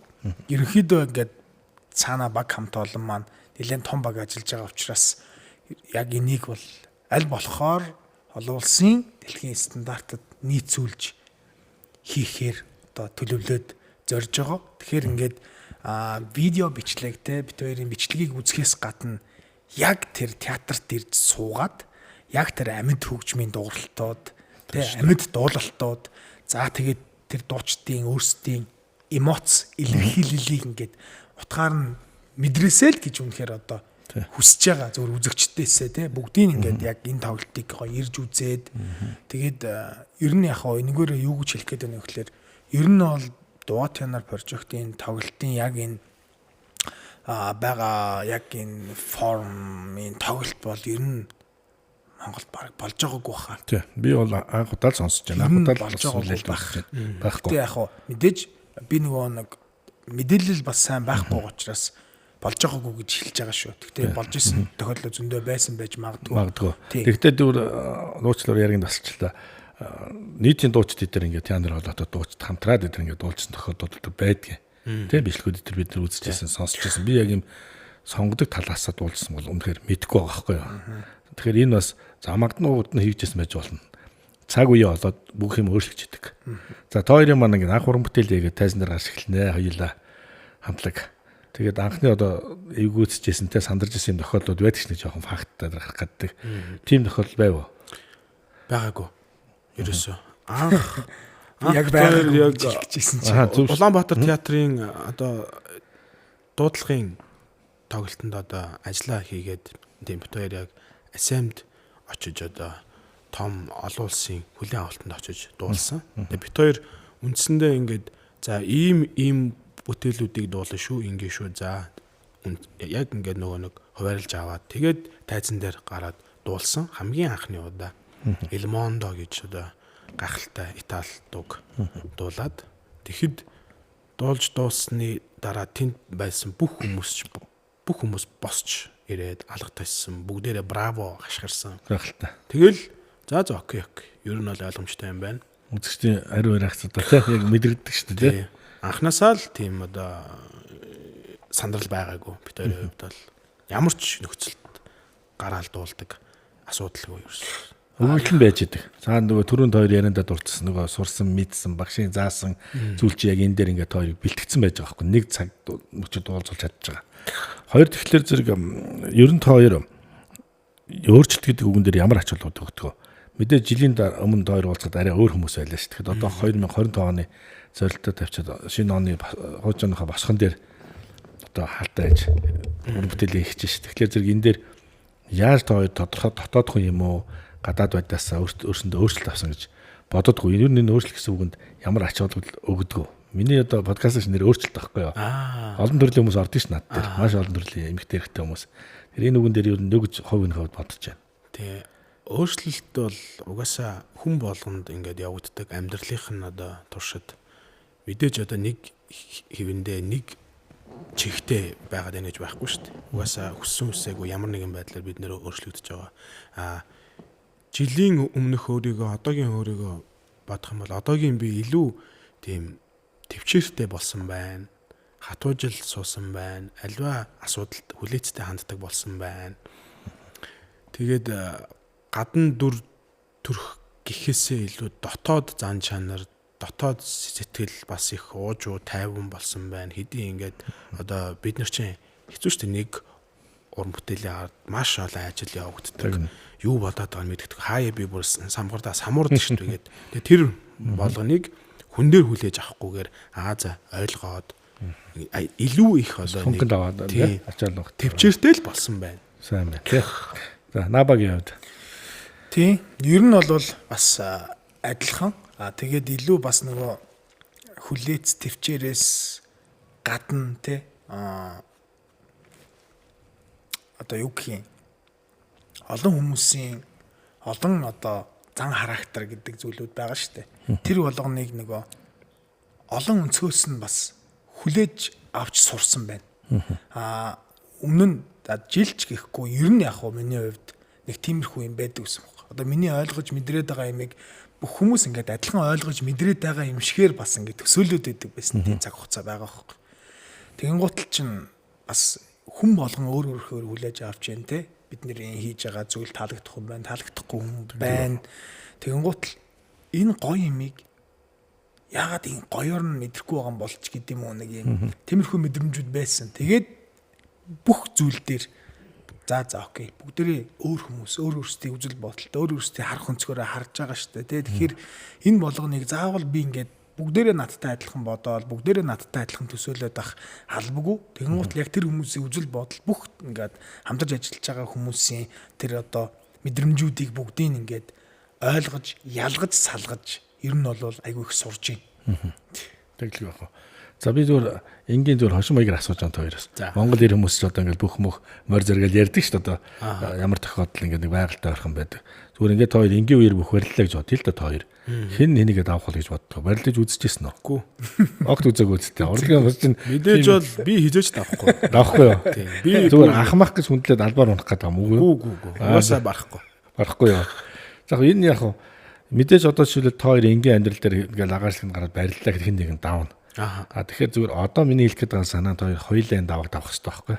ерөнхийдөө ингээд цаана баг хамт олон маань нэлээд том баг ажиллаж байгаа учраас яг энийг бол аль болохоор олон улсын дэлхийн стандартад нийцүүлж хийхээр одоо төлөвлөөд зорж байгаа. Тэгэхээр ингээд видео бичлэг те бит хоёрын бичлэгийг үзэхээс гадна яг тэр театрт ирж суугаад яг тэр амьд хөгжмийн дууралтууд те амьд дуулалтууд за тэгээд тэр дуучдын өөрсдийн эмоц илэрхийллийг ингээд утгаар нь мэдрээсэй л гэж үнэхээр одоо хүсэж байгаа зөвхөн үзэгчдээсээ те бүгдийг ингээд яг энэ тоглолтыг гоё ирж үзээд тэгээд ер нь яг хаа энэгээрээ юу гэж хэлэх гээд байна вэ гэхээр ер нь бол Дуо Тянар прожектын тоглолтын яг энэ байгаа яг энэ формын тоглолт бол ер нь Монголд баг болж байгаагүй хаа. Тий. Би бол анх удаа л сонсож байна. Анх удаа л болж байгаагүй байх. Байхгүй. Гэтэ яг хаа мэдээж би нөгөө нэг мэдээлэл бас сайн байхгүй учраас болж байгаагүй гэж хэлж байгаа шүү. Гэхдээ болж исэн тохиолдол зөндөө байсан байж магадгүй. Магадгүй. Тэгэхдээ дүүр нууцлаар яриг тасчлаа. Нийтийн дуучид дээр ингээд театр холбоотой дуучид хамтраад эдгээр ингээд дуулсан тохиолдол байдгийн. Тэ бичлэгүүд дээр бид нар үзчихсэн, сонсчихсан. Би яг юм сонгодог талаасаа дуулсан бол үнэхээр мэдэхгүй байгаа байхгүй юу. Тэгэхээр энэ бас замагд нь урд нь хийжсэн байж болно. Цаг үе болоод бүх юм өөрчлөгдөж идэг. За та хоёрын маань ингээд анх уран бүтээл хийгээд тайзан дээр гарч эхэлнэ. Хоёулаа хамтлаг. Тэгээд анхны одоо эвгүүцэжсэн те сандарч исэн юм тохиолдлууд байдаг ч нэг жоохон факттай гарах гэдэг. Тийм тохиолдол байв уу? Байгаагүй. Ерөөсөө анх яг байгаагүй яг хэлчихсэн чинь. Улаанбаатар театрын одоо дуудлагын тоглолтод одоо ажиллаа хийгээд тийм бит хоёр яг Асемд очиж одоо том олон улсын хүлээн авалтанд очиж дуулсан. Тэгээ бит хоёр үндсэндээ ингээд за ийм ийм бүтээлүүдийг дуулна шүү, ингэ шүү. За яг ингээд нөгөө нэг хуваарлж аваад тэгээд тайзан дээр гараад дуулсан. Хамгийн анхны удаа El Mondo гэж одоо гайхалтай Итали дууг дуулаад тэгэхэд дуулж дууссаны дараа тэнд байсан бүх хүмүүс босч ирээд алга тассан, бүгдээрээ браво хашгирсан. Гайхалтай. Тэгэл за за окей окей. Ер нь бол ойлгомжтой юм байна. Үзэгчдийн ариу реакц одоо тийм яг мэдрэгддэг шүү дээ тийм. Анхнаасаа л тийм одоо сандрал байгаагүй. Бид хоёрын хувьд бол ямар ч нөхцөлд гараал дуулдаг асуудалгүй ерөөсөө. Өгүүлэн байж идэг. Цаана нөгөө түрүүнд хоёр яриандаа дурдсан нөгөө сурсан, мэдсэн, багшийн заасан зүйл чи яг энэ дээр ингээд хоёрыг бэлтгэцэн байж байгаа байхгүй. Нэг цаг мөчөд уулзуулж чадж байгаа. Хоёр тэгэхээр зэрэг ер нь та хоёр өөрчлөлт гэдэг үгэн дээр ямар ач холбогдол өгдөг вэ? Мэдээ жилийн өмнө хоёр уулзахад арай өөр хүмүүс байлаа шүү. Тэгэхэд одоо 2025 оны зорилттой тавьчаад шинэ оны хуучныхаа босхон дээр одоо хаалтай аж уран бүтээлээ хийчих шүү. Тэгэхээр зэрэг энэ дээр яаж та хоёр тодорхой дотоодхон юм уу? Гадаад байдлаасаа өөрсөндөө өөрчлөлт авсан гэж бододгүй. Ер нь энэ өөрчлөлт гэсэн үгэнд ямар ач холбогдол өгдөг вэ? Миний одоо подкаст нэр өөрчлөлт байхгүй юу? Олон төрлийн хүмүүс ордог ш над дээр. Маш олон төрлийн эмэгтэй эрэгтэй хүмүүс. Тэр энэ үгэн дээр юу нэг хувийн хувьд бодож байна. Тий. Өөрчлөлт бол угаасаа хүн болгонд ингээд явагддаг амьдралынх нь одоо туршид мэдээж одоо нэг хэвэндээ нэг чигтэй байгаад байна гэж байхгүй шүү дээ. Угаасаа хүссэн үсээгүй ямар нэгэн байдлаар бид нэр өөрчлөгдөж байгаа. Аа жилийн өмнөх өөрийгөө одоогийн өөрийгөө бодох юм бол одоогийн би илүү тийм төвчээртэй болсон байна. Хатуужил суусан байна. Альва асуудалд хүлээцтэй ханддаг болсон байна. Тэгээд гадна дүр төрх гэхээсээ илүү дотоод зан чанар, дотоод сэтгэл бас их уужуу тайван болсон байна. Хэдий ингээд одоо бид нар чинь хэцүү шүү дээ, нэг уран бүтээлийн ард маш олон ажил явагддаг. Юу бодоод байгааг мэддэг. Хаяа би бүр самгардаа самуурдаг шүү дээ. Тэгээд тэр болгоныг хүн дээр хүлээж авахгүйгээр аа за ойлгоод илүү их одоо нэг аваад ачаал нөх төвчээртэй л болсон байна. Сайн байна тий. За Набагийн хувьд. Тий. Ер нь бол бас адилхан. Аа тэгээд илүү бас нөгөө хүлээц төвчээрээс гадна тий. Аа одоо юу гэх юм, олон хүмүүсийн олон одоо зан характер гэдэг зүйлүүд байгаа шүү дээ. Тэр болгоныг нөгөө олон өнцгөөс нь бас хүлээж авч сурсан байна. Аа өмнө нь жилч гэхгүй ер нь яг хуу миний хувьд нэг тиймэрхүү юм байдаг гэсэн юм байна. Одоо миний ойлгож мэдрээд байгаа юмыг бүх хүмүүс ингээд адилхан ойлгож мэдрээд байгаа юм шигээр бас ингээд төсөөлөд байдаг байсан тийм цаг хугацаа байгаа байхгүй. Тэгэнгუутал чинь бас хүн болгон өөр өөрөөр хүлээж авч जैन те. Бид нэр хийж байгаа зүйл таалагдах хүн байна, таалагдахгүй хүн байна. Тэгэнгუутал энэ гоё юмыг яагаад энэ гоёор нь мэдрэхгүй байгаа юм болч гэдэм юм уу, нэг юм тиймэрхүү мэдрэмжүүд байсан. Тэгээд бүх зүйл дээр за окей. Бүгдээрээ өөр хүмүүс, өөр өөрсдийн үзэл бодолтой, өөр өөрсдийн харах өнцгөөрөө харж байгаа шүү дээ. Тэгэхээр энэ болгоныг заавал би ингээд бүгдээрээ надтай адилхан бодоол, бүгдээрээ надтай адилхан төсөөлөд ах албагүй. Тэгэнгუут яг тэр хүмүүсийн үзэл бодол бүх ингээд хамтарч ажиллаж байгаа хүмүүсийн тэр одоо мэдрэмжүүдийг бүгдийг ингээд ойлгож, ялгаж, салгаж ер нь бол айгүй их сурж байна. Тэглэг байх уу. За би зүгээр энгийн зүгээр хошин маягаар асууж байгаа хоёроос. Монгол ир хүмүүс ч одоо ингээд бүх мөх морь зэрэгэл ярьдаг шүү дээ. Одоо ямар тохиолдолд ингээд нэг байгальтай орхон байдаг. Зүгээр ингээд та хоёр энгийн үеэр бүх бариллаа гэж бодъё л да та хоёр. Хэн энийгээ давах бол гэж боддог. Барилж үзчихсэн үү? Үгүй. Огт үзээгүй үстэй. Урлагийн хүмүүс чинь мэдээж бол би хизээч давахгүй. Давахгүй юу? Тийм. Би зүгээр ахмах гэж хүндлээд албаар унах гэдэг юм уу? Үгүй үгүй. Угаасаа барахгүй. Барахгүй юу? За энэ яг мэдээж одоо жишээлбэл та хоёр энгийн амьдрал дээр ингээд лагаарчлаг гараад бариллаа гэх хэн нэгэн давна. А тэгэхээр зүгээр одоо миний хэлэх гээд байгаа санаа та хоёр хоёулаа энэ даваг давах хэрэгтэй байхгүй.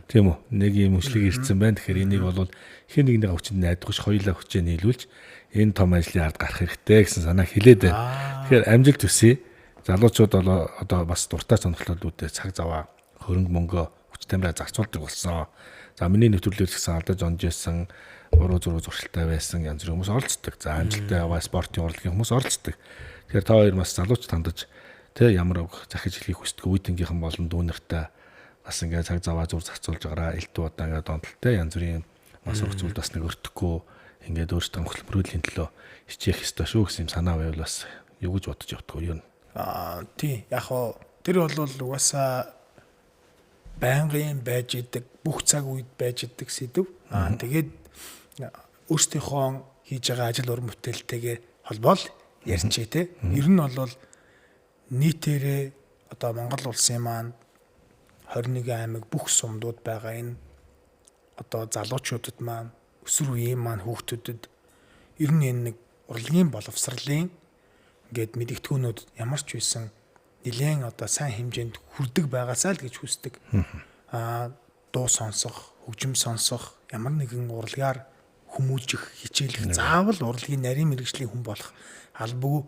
Тийм үү? Нэг юм өшлөг ирсэн байна. Тэгэхээр энийг бол хэн нэгнийгээ хүчинд найдварч хоёулаа хүчээ нийлүүлж энэ том ажлын ард гарах хэрэгтэй гэсэн санаа хэлээд байна. Тэгэхээр амжилт хүсье. Залуучууд бол одоо бас дуртай сонирхлоолуудээ цаг заваа хөрөнгө мөнгөө хүч тамираа зарцуулдаг болсон. За миний нэвтрүүлгээр гэсэн алдаж онжсэн буруу зүрх зуршилтай байсан янз бүрийн хүмүүс оролцдог. За амжилттай яваа спортын урлагийн хүмүүс оролцдог. Тэгэхээр та хоёр бас залуучд хандаж тэ ямар үг захиж хэлхийг хүсдэг үеийнхийнхэн болон дүүнертэй бас ингээд цаг заваа зүр зарцуулж байгаараа элдв удаа ингээд донтолтой янз бүрийн мас ураг зүйлд бас нэг өртөхгүй ингээд өөрсдөө хөдөлмөрийн төлөө хичээх ёстой шүү гэсэн юм санаа байвал бас юу гэж бодож явдаг юу? Аа тий яг хоо тэр бол угаасаа байнгын байж идэг бүх цаг үед байж идэг сэдв. Аа тэгээд өөрсдийнхөө хийж байгаа ажил уран бүтээлтэйгээ холбоол ярьчих те. Ер нь бол нийтээрээ одоо Монгол улсын маань 21 аймаг бүх сумдууд байгаа энэ одоо залуучуудад маань өсвөр үеийн маань хүүхдүүдэд ер нь энэ нэг урлагийн боловсролын ингээд мэдгэдэггүүнүүд ямар ч байсан нэлээд одоо сайн хэмжээнд хүрдэг байгаасаа л гэж хүсдэг. Аа дуу сонсох, хөгжим сонсох, ямар нэгэн урлагаар хүмүүжих, хичээлэх, заавал урлагийн нарийн мэргэжлийн хүн болох албагүй.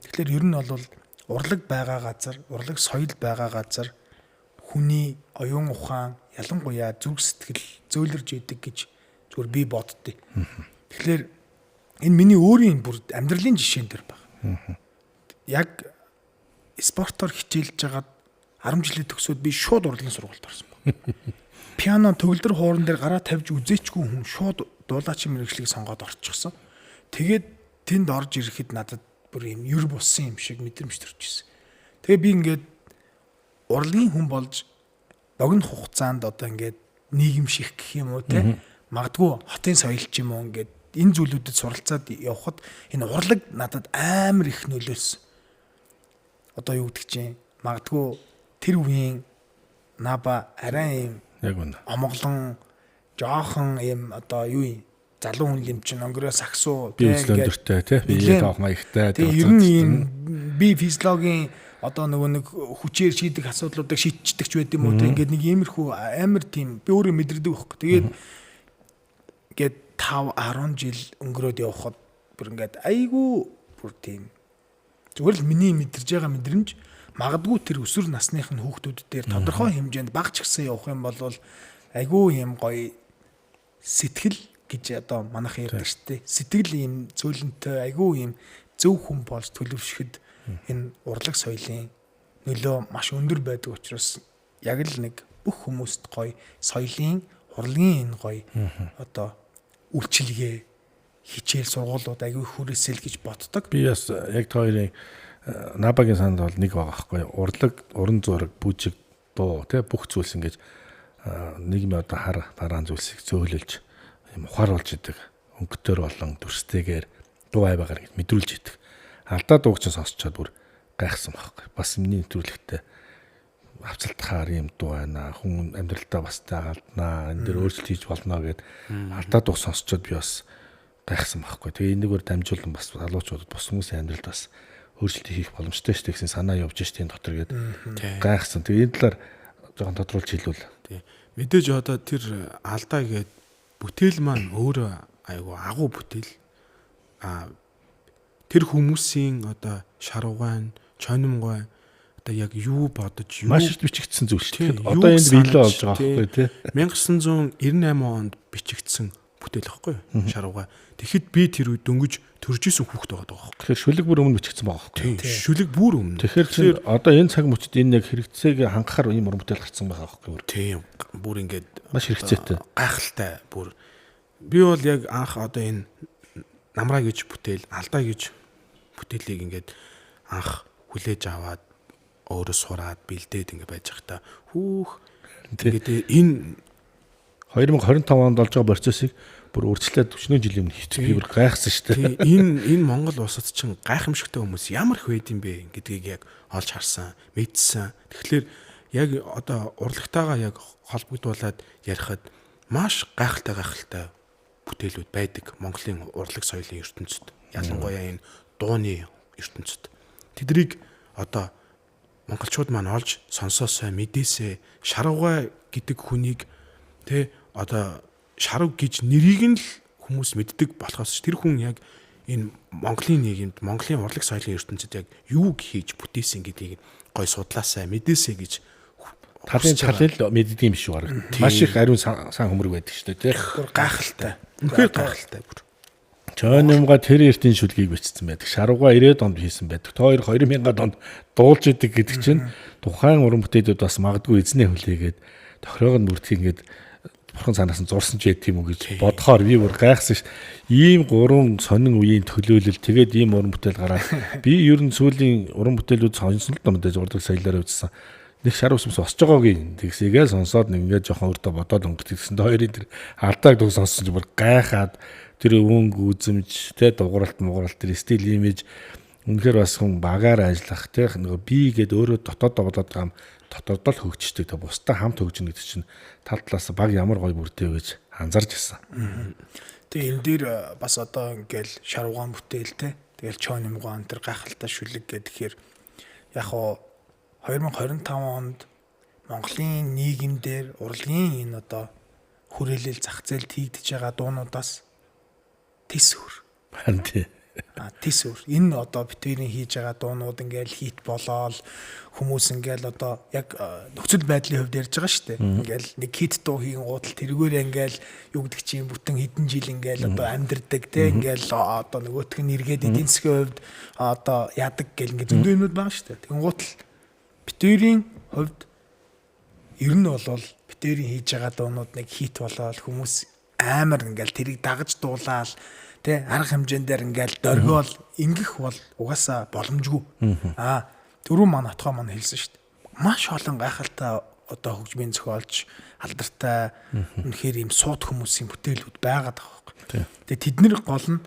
Тэгэхээр ер нь бол урлаг байгаа газар, урлаг соёл байгаа газар хүний оюун ухаан ялангуяа зүрх сэтгэл зөөлрж идэг гэж зүгээр би боддتي. Тэгэхээр энэ миний өөрийн бүр амьдралын жишээн дээр байна. Яг спортоор хичээлж байгаад 10 жилийн төгсөөд би шууд урлагийн сургуульд орсон байна. Пиано төгөлдөр хууран дээр гараа тавьж үзээчгүй хүн шууд дуулаачийн мэргэжлийг сонгоод орчихсон. Тэгээд тэнд орж ирэхэд надад бүр юм юр болсон юм шиг мэдрэмж төрж ирсэн. Тэгээ би ингээд урлагийн хүн болж богино хугацаанд одоо ингээд нийгэмших гэх юм уу те, магадгүй хотын соёл ч юм уу, ингээд энэ зүйлүүдэд суралцаад явхад энэ урлаг надад амар их нөлөөлсөн. Одоо юу гэдэг чинь магадгүй тэр үеийн Наба арай юм Яг үнэ. Омглон жоохон юм одоо юу юм залуу хүн юм чинь өнгөрөө саксуу Би өндөртэй тий, би тоох маягтай. Тэгээ ер нь ийм би физиологийн одоо нөгөө нэг хүчээр шийдэх асуудлуудыг шийдчихдэг ч байд юм уу те, ингээд нэг иймэрхүү амар тийм би өөрөө мэдэрдэг байхгүй. Тэгээд ингээд 5 10 жил өнгөрөөд явхад бүр ингээд айгүй бүр тийм зүгээр л миний мэдэрж байгаа мэдрэмж магадгүй тэр өсвөр насных нь хүүхдүүд дээр тодорхой хэмжээнд баг ч гэсэн явах юм бол айгүй юм гоё сэтгэл гэж одоо манайх ярьдаг шүү дээ. Сэтгэл ийм зөөлөнтэй айгүй ийм зөв хүн болж төлөвшөхөд энэ урлаг соёлын нөлөө маш өндөр байдаг учраас яг л нэг бүх хүмүүст гоё соёлын урлагийн энэ гоё одоо үйлчилгээ хичээл сургуулиуд айгүй хүрээсэл гэж боддог. Би бас яг та хоёрын Набагийн санд бол нэг байгаа байхгүй. Урлаг, уран зураг, бүжиг, дуу тий бүх зүйлс ингэж нийгмийн одоо хар бараан зүйлсийг зөөлөлж юм ухааруулж идэг. Өнгөтөр болон дүрстэйгээр дуу аваагаар ингэж мэдрүүлж идэг. Алдаа дууг чинь сонсчоод бүр гайхсан байхгүй. Бас миний нэвтрүүлэгтээ авцалтахаар юм дуу байна. Хүн амьдралдаа бас тагалднаа. Энэ дэр өөрчлөлт хийж болно гэд алдаа дуу сонсчоод би бас гайхсан байхгүй. Тэгээ энэгээр дамжуулан бас залуучуудад бус хүмүүсийн амьдралд бас өөрчлөлт хийх боломжтой шүү дээ гэсэн санаа явж штэ энэ дотор гээд гайхсан. Тэгээ энэ талаар жоохон тодруулж хэлвэл. Тий. Мэдээж одоо тэр алдаа гээд бүтээл маань өөрөө айгу агуу бүтээл. А тэр хүмүүсийн одоо шарвгай, чонимгой одоо яг юу бодож юу маш их бичигдсэн зүйл шүү дээ. Одоо энд биелээ болж байгаа байхгүй тий. 1998 онд бичигдсэн бүтээл байхгүй юу? Шарвгай. Тэгэхэд би тэр үед дөнгөж төрж исэн хүүхэд байгаа байхгүй. Тэгэхээр шүлэг бүр өмнө бичигдсэн байгаа байхгүй. Шүлэг бүр өмнө. Тэгэхээр одоо энэ цаг мөчид энэ яг хэрэгцээг хангахаар ийм уран бүтээл гарсан байгаа байхгүй. Тийм. Бүр ингээд маш хэрэгцээтэй. Гайхалтай бүр. Би бол яг анх одоо энэ намраа гэж бүтээл, алдаа гэж бүтээлийг ингээд анх хүлээж аваад өөрөө сураад бэлдээд ингээд байж байхдаа хүүх тэгээд энэ 2025 онд болж байгаа процессыг бүр өөрчлөлт 40 жилийн өмнө хийчих би бүр гайхсан шүү дээ. Энэ Монгол улсад чинь гайхамшигтай хүмүүс ямар их байд юм бэ гэдгийг яг олж харсан, мэдсэн. Тэгэхээр яг одоо урлагтайгаа яг холбогдуулаад ярихад маш гайхалтай бүтээлүүд байдаг Монголын урлаг соёлын ертөнцид. Ялангуяа энэ дууны ертөнцид. Тэднийг одоо монголчууд маань олж сонсоосой, мэдээсэй, шарвгай гэдэг хүнийг тэ одоо шарв гэж нэрийг нь л хүмүүс мэддэг болохоос тэр хүн яг энэ Монголын нийгэмд, Монголын урлаг соёлын ертөнцид яг юу хийж бүтээсэн гэдгийг гой судлаасай, мэдээсэй гэж талын талын л мэддэг юм шиг бараг. Маш их ариун сан хөмрөг байдаг шүү дээ, тий. Бүр гайхалтай. Үнэхээр гайхалтай бүр. Чойномга тэр эртний шүлгийг бичсэн байдаг. Шарвга 90-ад онд хийсэн байдаг. Та хоёр 2000-ад онд дуулж идэг гэдэг чинь тухайн уран бүтээлүүд бас магадгүй эзнээ хүлээгээд тохироог нь бүрдэх ингээд бурхан цаанаас нь зурсан ч яд юм уу гэж бодохоор би бүр гайхсан ш. Ийм гурван сонин үеийн төлөөлөл тэгээд ийм уран бүтээл гараад би ер нь сүүлийн уран бүтээлүүд сонсон л доо мэдээж урлаг соёлоор үзсэн. Нэг шар ус босч байгаагийн тэгсээгээ сонсоод нэг ингээд жоохон өөртөө бодоод өнгөт гэсэн. Хоёрын тэр алдааг дуу сонссон чинь бүр гайхаад тэр өнгө үзэмж тэ дугууралт мугууралт тэр стил имиж үнэхээр бас хүн багаар ажиллах тэ нөгөө би гээд өөрөө дотоод тоглоод байгаа юм дотоод л хөгжчихдэг. Тэ бусдаа хамт хөгжинэ гэдэг чинь тал талаас баг ямар гоё бүрдээ гэж анзаарч ирсэн. Тэгээ энэ дээр бас одоо ингээл шарвгаан бүтээл те тэгэл чон юмгаан тэр гайхалтай шүлэг гэхээр яг хоо 2025 онд Монголын нийгэмдэр урлагийн энэ одоо хүрээлэл зах зээлд хийгдэж байгаа дуунуудаас тис хөр. Харин тий. Тис хөр. Энэ одоо битэрийн хийж байгаа дуунууд ингээл хит болоол хүмүүс ингээл одоо яг нөхцөл байдлын хувьд ярьж байгаа шүү дээ. Ингээл нэг хит дуу хийн гутал тэргээр ингээл юу гэдэг чинь бүтэн хэдэн жил ингээл одоо амьдэрдэг те ингээл одоо нөгөөх нь эргээд эдийн засгийн хувьд одоо яадаг гэл ингээд зөндөө юмнууд байгаа шүү дээ. Тэгэн гутал битэрийн хувьд ер нь бол битэрийн хийж байгаа дуунууд нэг хит болоол хүмүүс амар ингээл тэрийг дагаж дуулаал тэ арга хэмжээн дээр ингээл дөргиол ингэх бол угаасаа боломжгүй. Түрүүн маань отгоо маань хэлсэн шүү дээ. Маш олон гайхалтай одоо хөгжмийн зохиолч, алдартай үнэхээр ийм сууд хүмүүсийн бүтээлүүд байгаад байгаа байхгүй. Тэгээ тэд нар гол нь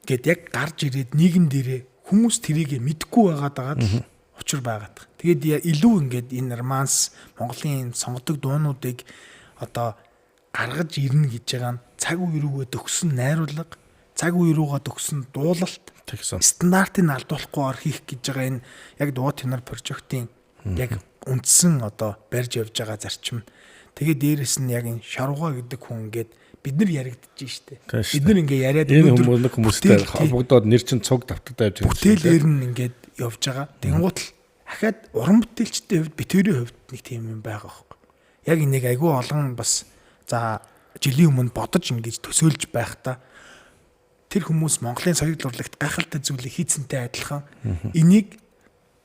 гээд яг гарч ирээд нийгэм дээрээ хүмүүс тэрийг мэдэхгүй байгаад байгаа л учир байгаад байгаа. Тэгээд илүү ингээд энэ романс Монголын сонгодог дуунуудыг одоо гаргаж ирнэ гэж байгаа нь цаг үе рүүгээ төгсөн найруулга, цаг үе рүүгээ төгсөн дуулалт, стандартыг алдуулахгүйгээр хийх гэж байгаа энэ яг дуу тенор прожектын яг үндсэн одоо барьж явж байгаа зарчим. Тэгээд дээрэс нь яг энэ шарвга гэдэг хүн ингээд бид нар яригдж штэ. Бид нар ингээ яриад энэ хүмүүс хүмүүстэй холбогдоод нэр чинь цуг давтагдаа явж байгаа. Бүтээлээр нь ингээд явж байгаа. Тэнгуут л ахаад уран бүтээлчдийн хувьд битүүрийн хувьд нэг тийм юм байгаа хөөхгүй. Яг энийг айгүй олон бас за жилийн өмнө бодож ингэж төсөөлж байхдаа тэр хүмүүс Монголын соёл урлагт гайхалтай зүйлийг хийцэнтэй адилхан энийг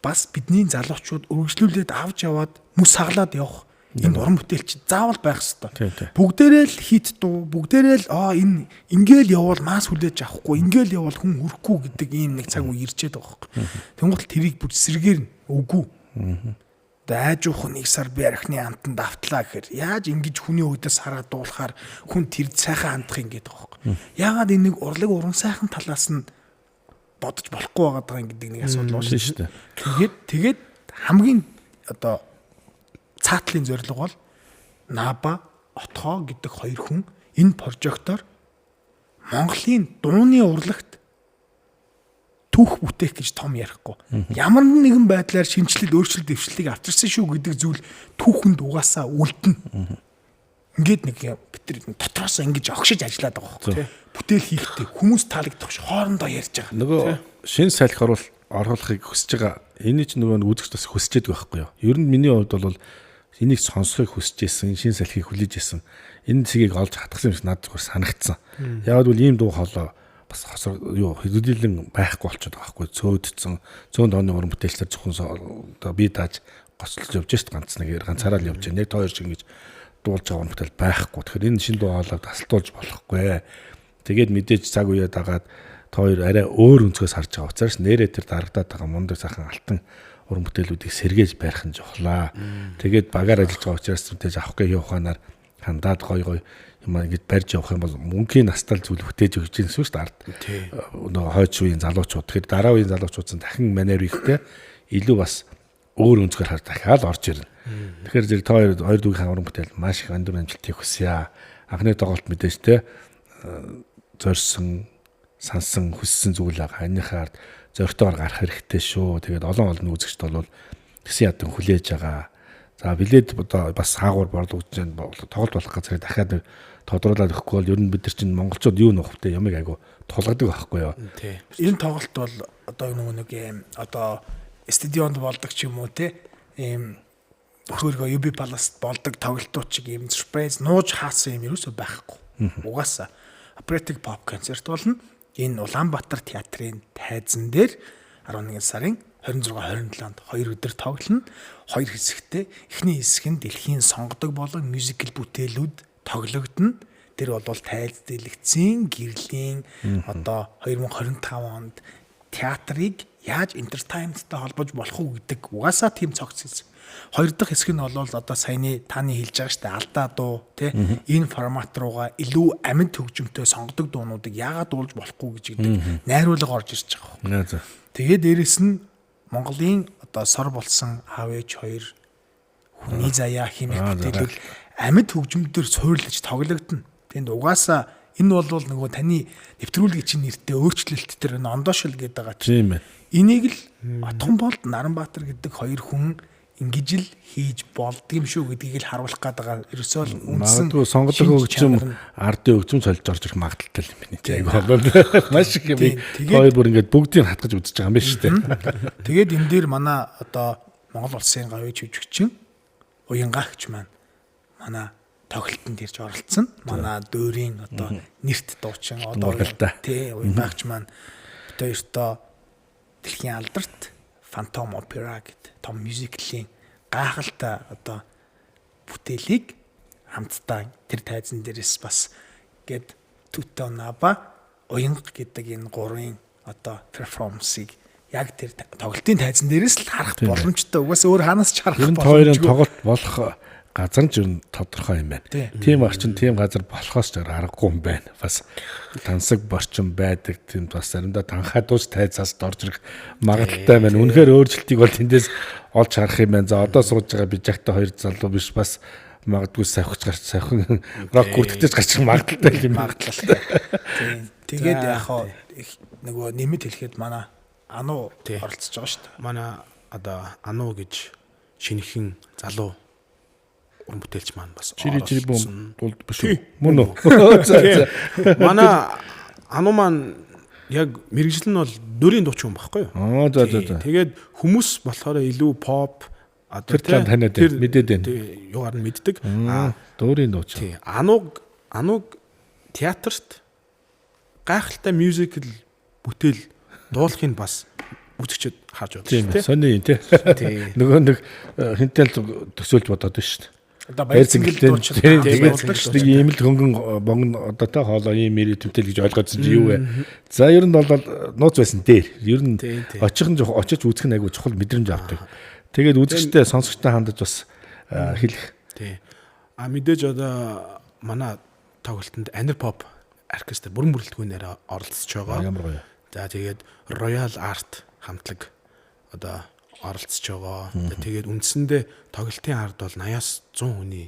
бас бидний залуучууд өргөжлүүлээд авч яваад мөс хаглаад явах энэ уран бүтээлч заавал байх хэвээр. Бүгдээрээ л хит дуу, бүгдээрээ л энэ ингээл явбал масс хүлээж авахгүй, ингээл явбал хүн хүрхгүй гэдэг ийм нэг цаг үе ирчээд байгаа байхгүй. Тэнгуут тэрийг бүр сэргээр нь үгүй. Дайжуух нэг сар би архины амтанд автлаа гэхээр яаж ингэж хүний өөдөөс хараад дуулахаар хүн тэр сайхан хандах юм гэдэг байгаа байхгүй. Яагаад энийг урлаг уран сайхан талаас нь бодож болохгүй байгаа юм гэдэг нэг асуудал байна шүү дээ. Тэгээд хамгийн одоо цаатлын зорилго бол Наба, Отхоо гэдэг хоёр хүн энэ прожектоор Монголын дууны урлагт түүх бүтээх гэж том ярихгүй. Ямар нэгэн байдлаар шинэчлэл, өөрчлөлт, дэвшлэлийг авчирсан шүү гэдэг зүйл түүхэнд угаасаа үлдэнэ. Ингээд нэг бид тэр дотроос ингэж огшиж ажиллаад байгаа байхгүй тий. Бүтээл хийхдээ хүмүүс таалагдах ш хоорондоо ярьж байгаа. Нөгөө шин салхи оруулахыг хүсэж байгаа. Эний ч нөгөө үзэгч бас хүсэж байдаг байхгүй юу? Ер нь миний хувьд бол энийг сонсохыг хүсэж исэн, шин салхийг хүлээж исэн. Энэ цэгийг олж хатгсан юм шиг надад зүгээр санагдсан. Яг бол ийм дуу хоолой бас хосор юу хэдүүлэн байхгүй болчиход байгаа байхгүй цөөдцөн цөөн тооны уран бүтээлчдэр зөвхөн одоо бие дааж гоцлож явж шít ганц нэг ганцаараа л явж байна. Яг та хоёр шиг ингэж дуулж байгаа уран бүтээл байхгүй. Тэгэхээр энэ шин дуу хоолойг тасалдуулж болохгүй. Тэгээд мэдээж цаг үеэ дагаад та хоёр арай өөр өнцгөөс харж байгаа учраас нэрээ тэр дарагдаад байгаа мундаг сайхан алтан уран бүтээлүүдийг сэргээж барих нь чухлаа. Тэгээд багаар ажиллаж байгаа учраас мэдээж авах гээ ухаанаар хандаад гой гой юм ингэж барьж явах юм бол мөнхийн настал зүйл бүтээж өгч юм шүү дээ ард. Нөгөө хойч үеийн залуучууд. Тэгэхээр дараа үеийн залуучууд чинь дахин манер ихтэй илүү бас өөр өнцгөр харж дахиад орж ирнэ. Тэгэхээр зэрэг та хоёр дүүгийн уран бүтээл маш их өндөр амжилтыг хүсье. Анхны тоглолт мэдээж те зорьсон, сансан, хүссэн зүйл байгаа. Энийхээ ард зоригтойгоор гарах хэрэгтэй шүү. Тэгээд олон олон үзэгчд бол тэсэн ядан хүлээж байгаа. За билет одоо бас хаагур борлогдож байна. Тоглолт болох газрыг дахиад нэг тодруулаад өгөхгүй бол ер нь бид нар чинь монголчууд юу нуух вэ? Ямыг айгу тулгадаг байхгүй юу? Тий. Энэ тоглолт бол одоо нөгөө нэг юм одоо стадионд болдог ч юм уу те ийм өөргөө UB Palace болдог тоглолтууд чиг ийм surprise нууж хаасан юм ерөөсөө байхгүй. Угаасаа operatic pop концерт болно. Энэ Улаанбаатар театрын тайзан дээр 11 сарын 26 27-нд 2 өдөр тоглоно. Хоёр хэсэгтээ. Эхний хэсэг нь дэлхийн сонгодог болон мюзикл бүтээлүүд тоглогдно. Тэр бол тайз дэлгэцийн гэрлийн одоо 2025 онд театрыг яаж entertainment-тай холбож болох уу гэдэг угаасаа тийм цогц хэсэг. Хоёр дахь хэсэг нь бол одоо саяны таны хэлж байгаа штэ алдаа дуу тий энэ формат руугаа илүү амьд хөгжимтэй сонгодог дуунуудыг яагаад дуулж болохгүй гэж гэдэг найруулга орж ирж байгаа юм. Тэгээд дээрэс нь Монголын одоо сор болсон аав ээж хоёр хүний заяа хэмээх бүтээлүүд амьд хөгжмөдөр суурлаж тоглогдно. Тэнд угаасаа энэ бол нөгөө таны нэвтрүүлгийн чинь нэртэй өөрчлөлт төр энэ ондоошил гэдэг байгаа чинь. Тийм ээ. Энийг л Отхон болд Наранбаатар гэдэг хоёр хүн ингэж л хийж болдго юм шүү гэдгийг л харуулах гээд байгаа. Ерөөсөө л үндсэн магадгүй сонгодог хөгжим ардын хөгжим сольж орж ирэх магадлалтай юм байна. Тийм айгу болоо. Маш их юм. Хоёр бүр ингээд бүгдийг хатгаж үзэж байгаа юм байна шүү дээ. Тэгээд энэ дээр манай одоо Монгол улсын гавьяа жүжигчин Уянгаагч маань манай тоглолтод ирж оролцсон. Манай дүүрийн одоо нэрт дуучин одоо тий Уянгаагч маань бид хоёртоо дэлхийн алдарт Phantom Opera гэдэг том мюзиклийн гайхалтай одоо бүтээлийг хамтдаа тэр тайзан дээрээс бас гээд Туто Наба Уянга гэдэг энэ гурвын одоо перформансыг яг тэр тоглолтын тайзан дээрээс л харах боломжтой. Угаасаа өөр хаанаас ч харах боломжгүй. Хоёрын тоглолт болох газар нь ер нь тодорхой юм байна. Тийм орчин, тийм газар болохоос ч аргагүй юм байна. Бас тансаг борчин байдаг. Тийм бас заримдаа танхаа дууч тайзаас орж ирэх магадлалтай байна. Үнэхээр өөрчлөлтийг бол тэндээс олж харах юм байна. За одоо сууж байгаа бижактай хоёр залуу биш бас магадгүй савхиж гарч савхан рок гүртгэж гарч магадлалтай юм магадлалтай. Тийм. Тэгээд яг хаа нөгөө нэмэт хэлэхэд манай Ану оролцож байгаа шүү дээ. Манай одоо Ану гэж шинэхэн залуу уран бүтээлч маань бас чири чири бум дулд биш үү? Мөн үү? За. Манай Ану маань яг мэрэгжил нь бол дөрийн дуучин хүн байхгүй юу? Аа за за за. Тэгээд хүмүүс болохоор илүү pop одоо тэр таниад мэдээд байна. Юугаар нь мэддэг. Аа дөрийн дуучин. Тий. Ануг театрт гайхалтай мюзикл бүтээл дуулахыг бас үзэгчд харж байна шүү дээ. Сони тий. Нөгөө нэг хинтэл төсөөлж бодоод байна шүү дээ. Одоо баяр цэнгэлтэй дуучин. Тэгээд нэг ийм л хөнгөн бонгон одоо та хоолой ийм мэрий тэмтэл гэж ойлгоодсон чи юу вэ? За ер нь бол нууц байсан дээр. Ер нь очих нь очиж үзэх нь айгүй чухал мэдрэмж авдаг. Тэгээд үзэгчтэй сонсогчтой хандаж бас хэлэх. Тий. А мэдээж одоо манай тоглолтод Анир Pop оркестр бүрэн бүрэлдэхүүнээр оролцож байгаа. Ямар гоё. За тэгээд Royal Art хамтлаг одоо оролцож байгаа. Тэгээд үндсэндээ тоглолтын ард бол 80-аас 100 хүний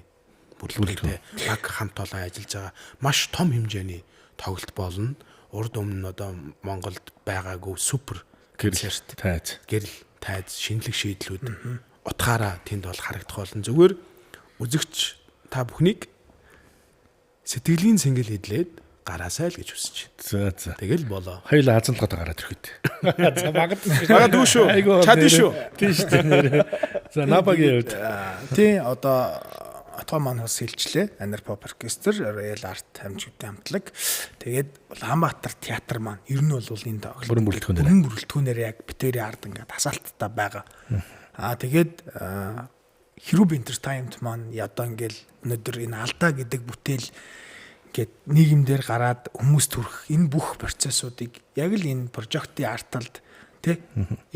бүрэлдэхүүнтэй баг хамт олон ажиллаж байгаа. Маш том хэмжээний тоглолт болно. Урд өмнө нь одоо Монголд байгаагүй супер концерт тайз, гэрэл тайз, шинэлэг шийдлүүд утгаараа тэнд бол харагдах болно. Зүгээр үзэгч та бүхнийг сэтгэлийн цэнгэл хэдлээд гараасай л гэж хүсэж байна. За за. Тэгэл болоо. Хоёулаа азанлахад гараад ирэхэд. За магадгүй шүү. Чадна шүү. Тийм шүү дээ. За Набагийн хувьд. Тийм одоо отгоо маань бас хэлчлээ. Анир Pop Orchestra, Royal Art хамжигдсан хамтлаг. Тэгээд Улаанбаатар театр маань ер нь бол энэ тоглолт бүрэн бүрэлдэхүүнээр бүрэн бүрэлдэхүүнээр яг битэрийн ард ингээд асаалттай байгаа. Аа тэгээд Хэрүүб Entertainment маань одоо ингээл өнөөдөр энэ алдаа гэдэг бүтээл ингээд нийгэмдэр гараад хүмүүст хүрэх энэ бүх процессуудыг яг л энэ прожектын арталд тий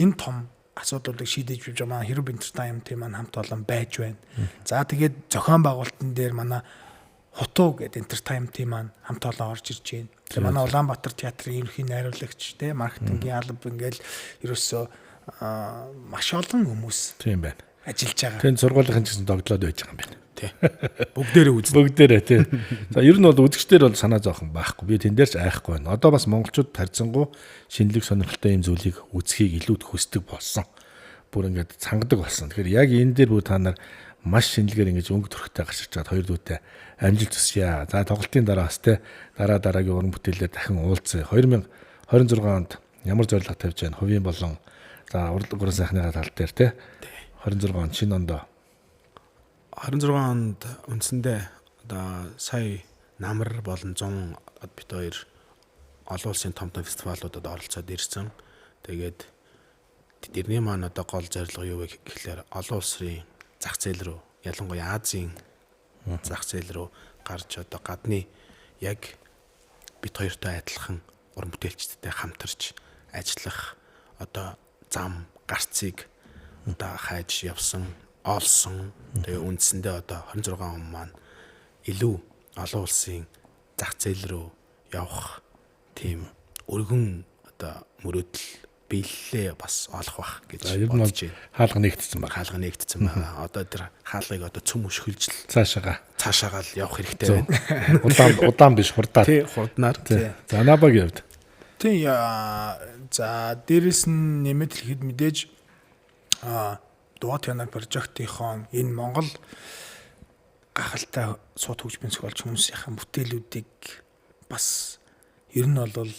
энэ том асуудлуудыг шийдэж бивж байгаа манай Хэрүүб Entertainment маань хамт олон байж байна. За тэгээд зохион байгуулалтын дээр манай Хутуу гэдэг Entertainment маань хамт олон орж ирж байна. Тэгээд манай Улаанбаатар театрын ерөнхий найруулагч тий маркетингийн алба ингээл ерөөсөө маш олон хүмүүс тийм байна. Ажиллаж байгаа. Тэнд сургуулийн ч гэсэн догдлоод байж байгаа юм байна. Тий. Бүгдээрээ үзнэ. Бүгдээрээ тий. За ер нь бол үзэгчдэр бол санаа зовхон байхгүй. Би тэн дээр ч айхгүй байна. Одоо бас монголчууд тарьцангуй шинэлэг сонирхолтой юм зүйлийг үзхийг илүүд хүсдэг болсон. Бүр ингээд цангадаг болсон. Тэгэхээр яг энэ дээр бүр та нар маш шинэлгээр ингэж өнгө төрхтэй гарч ирж чад хоёр дүүтэй амжилт хүсье. За тоглолтын дараа бас тий дараа дараагийн уран бүтээлээр дахин уулзъя. 2026 онд ямар зорилго тавьж байна? Хувийн болон за урлаг гурван сайхныхаа тал дээр тий 26 он шинэ ондоо 26 онд үндсэндээ одоо сая намар болон 100 бит хоёр олон улсын том том фестивалуудад оролцоод ирсэн. Тэгээд тэрний маань одоо гол зорилго юу вэ гэхлээр олон улсын зах зээл рүү, ялангуяа Азийн зах зээл рүү гарч одоо гадны яг бит хоёртой адилхан уран бүтээлчдтэй хамтарч ажиллах одоо зам гарцыг одоо хайж явсан, олсон. Тэгээ үндсэндээ одоо 26 он маань илүү олон улсын зах зээл рүү явах тийм өргөн одоо мөрөөдөл биелэлээ бас олох бах гэж бодож байна. Хаалга нэгтсэн байна. Хаалга нэгтсэн байна. Одоо тэр хаалгыг одоо цөм өшгөлж л цаашаагаа л явах хэрэгтэй байна. Удаан биш хурдаар. Тий, хурднаар. За Набагийн хувьд. Тий, за дээрэс нь нэмэт хэлэхэд мэдээж Дуат Янар прожектынхон энэ Монгол гахалтай сууд хөгжмийн зохиолч хүмүүсийн бүтээлүүдийг бас ер нь бол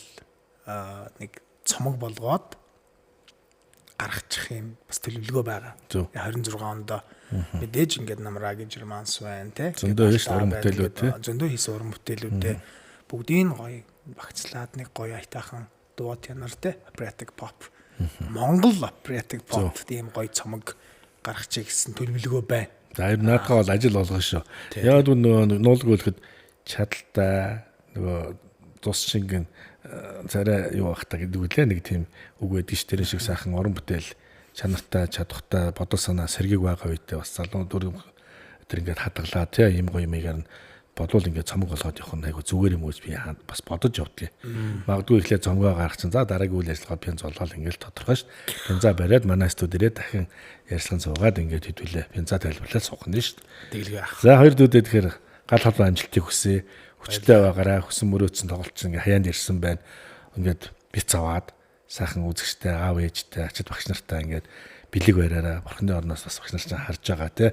нэг цомог болгоод гаргачих юм бас төлөвлөгөө байгаа. 26 онд мэдээж ингээд Намрагийн Жерманс байна те. Зөндөө хийсэн уран бүтээлүүд те. Зөндөө хийсэн уран бүтээлүүдээ бүгдийг гоё багцлаад нэг гоё аятайхан Дуат Янар те operatic pop Монгол operatic pop тийм гоё цомог гаргачих гэсэн төлөвлөгөө байна. За ер нь наадхаа бол ажил болгоно шүү. Яг нөгөө нуулгүй хэлэхэд чадaltaй нөгөө Тус шингэн царай юу ах та гэдэг үлээ нэг тийм үг байдаг ш. Тэр шиг сайхан уран бүтээл чанартай, чадвартай, бодол санаа сэргийг байгаа үедээ бас залуу дүр тэр ингээд хадгалаа тий ийм гоё юмыг харна бодвол ингээд цомог болгоод явах нь айгу зүгээр юм уу гэж би бас бодож явдгийг. Магадгүй эхлээд цомгоо гаргах чинь за дараагийн үйл ажиллагаа пенз болоод ингээд тодорхой ш. Пенза бариад манай студ ирээд дахин ярьцлан суугаад ингээд хэдвүлээ пенза тайлбарлаад суух нь ш. Тэгэлгүй ах. За хоёр дүүдээ тэгэхээр гал холбоо амжилтыг хүсье. Хүчтэй байгаараа хүсэн мөрөөдсөн тоглолт чинь ингээд хаяанд ирсэн байна. Ингээд биц аваад сайхан үзэгчтэй, аав ээжтэй, ачид багш нартай ингээд бэлэг бариараа бурхны орноос бас багш нар чинь харж байгаа те.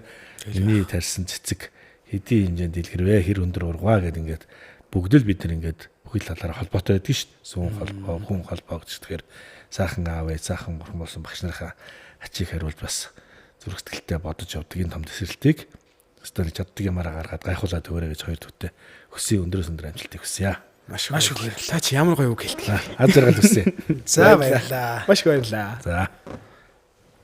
Миний тарьсан цэцэг хэдийн хэмжээнд дэлгэрвэ, хэр өндөр ургаа гэд ингээд бүгд л бид нар ингээд бүхэл талаараа холбоотой байдаг шүү дээ. Сүүн холбоо, хүн холбоо гэж тэгэхээр сайхан аав ээж, сайхан бурхан болсон багш нарынхаа ачийг хариулж бас зүрх сэтгэлтэй бодож явдаг энэ том тэсрэлтийг өстөл чаддаг юмараа гаргаад гайхуулаад өгөөрэй гэж хоёр дүүтэй хүсье, өндрөөс өндөр амжилтыг хүсье. Маш их баярлалаа. Та чи ямар гоё үг хэлдэг. Аз жаргал хүсье. За баярлалаа. Маш их баярлалаа. За.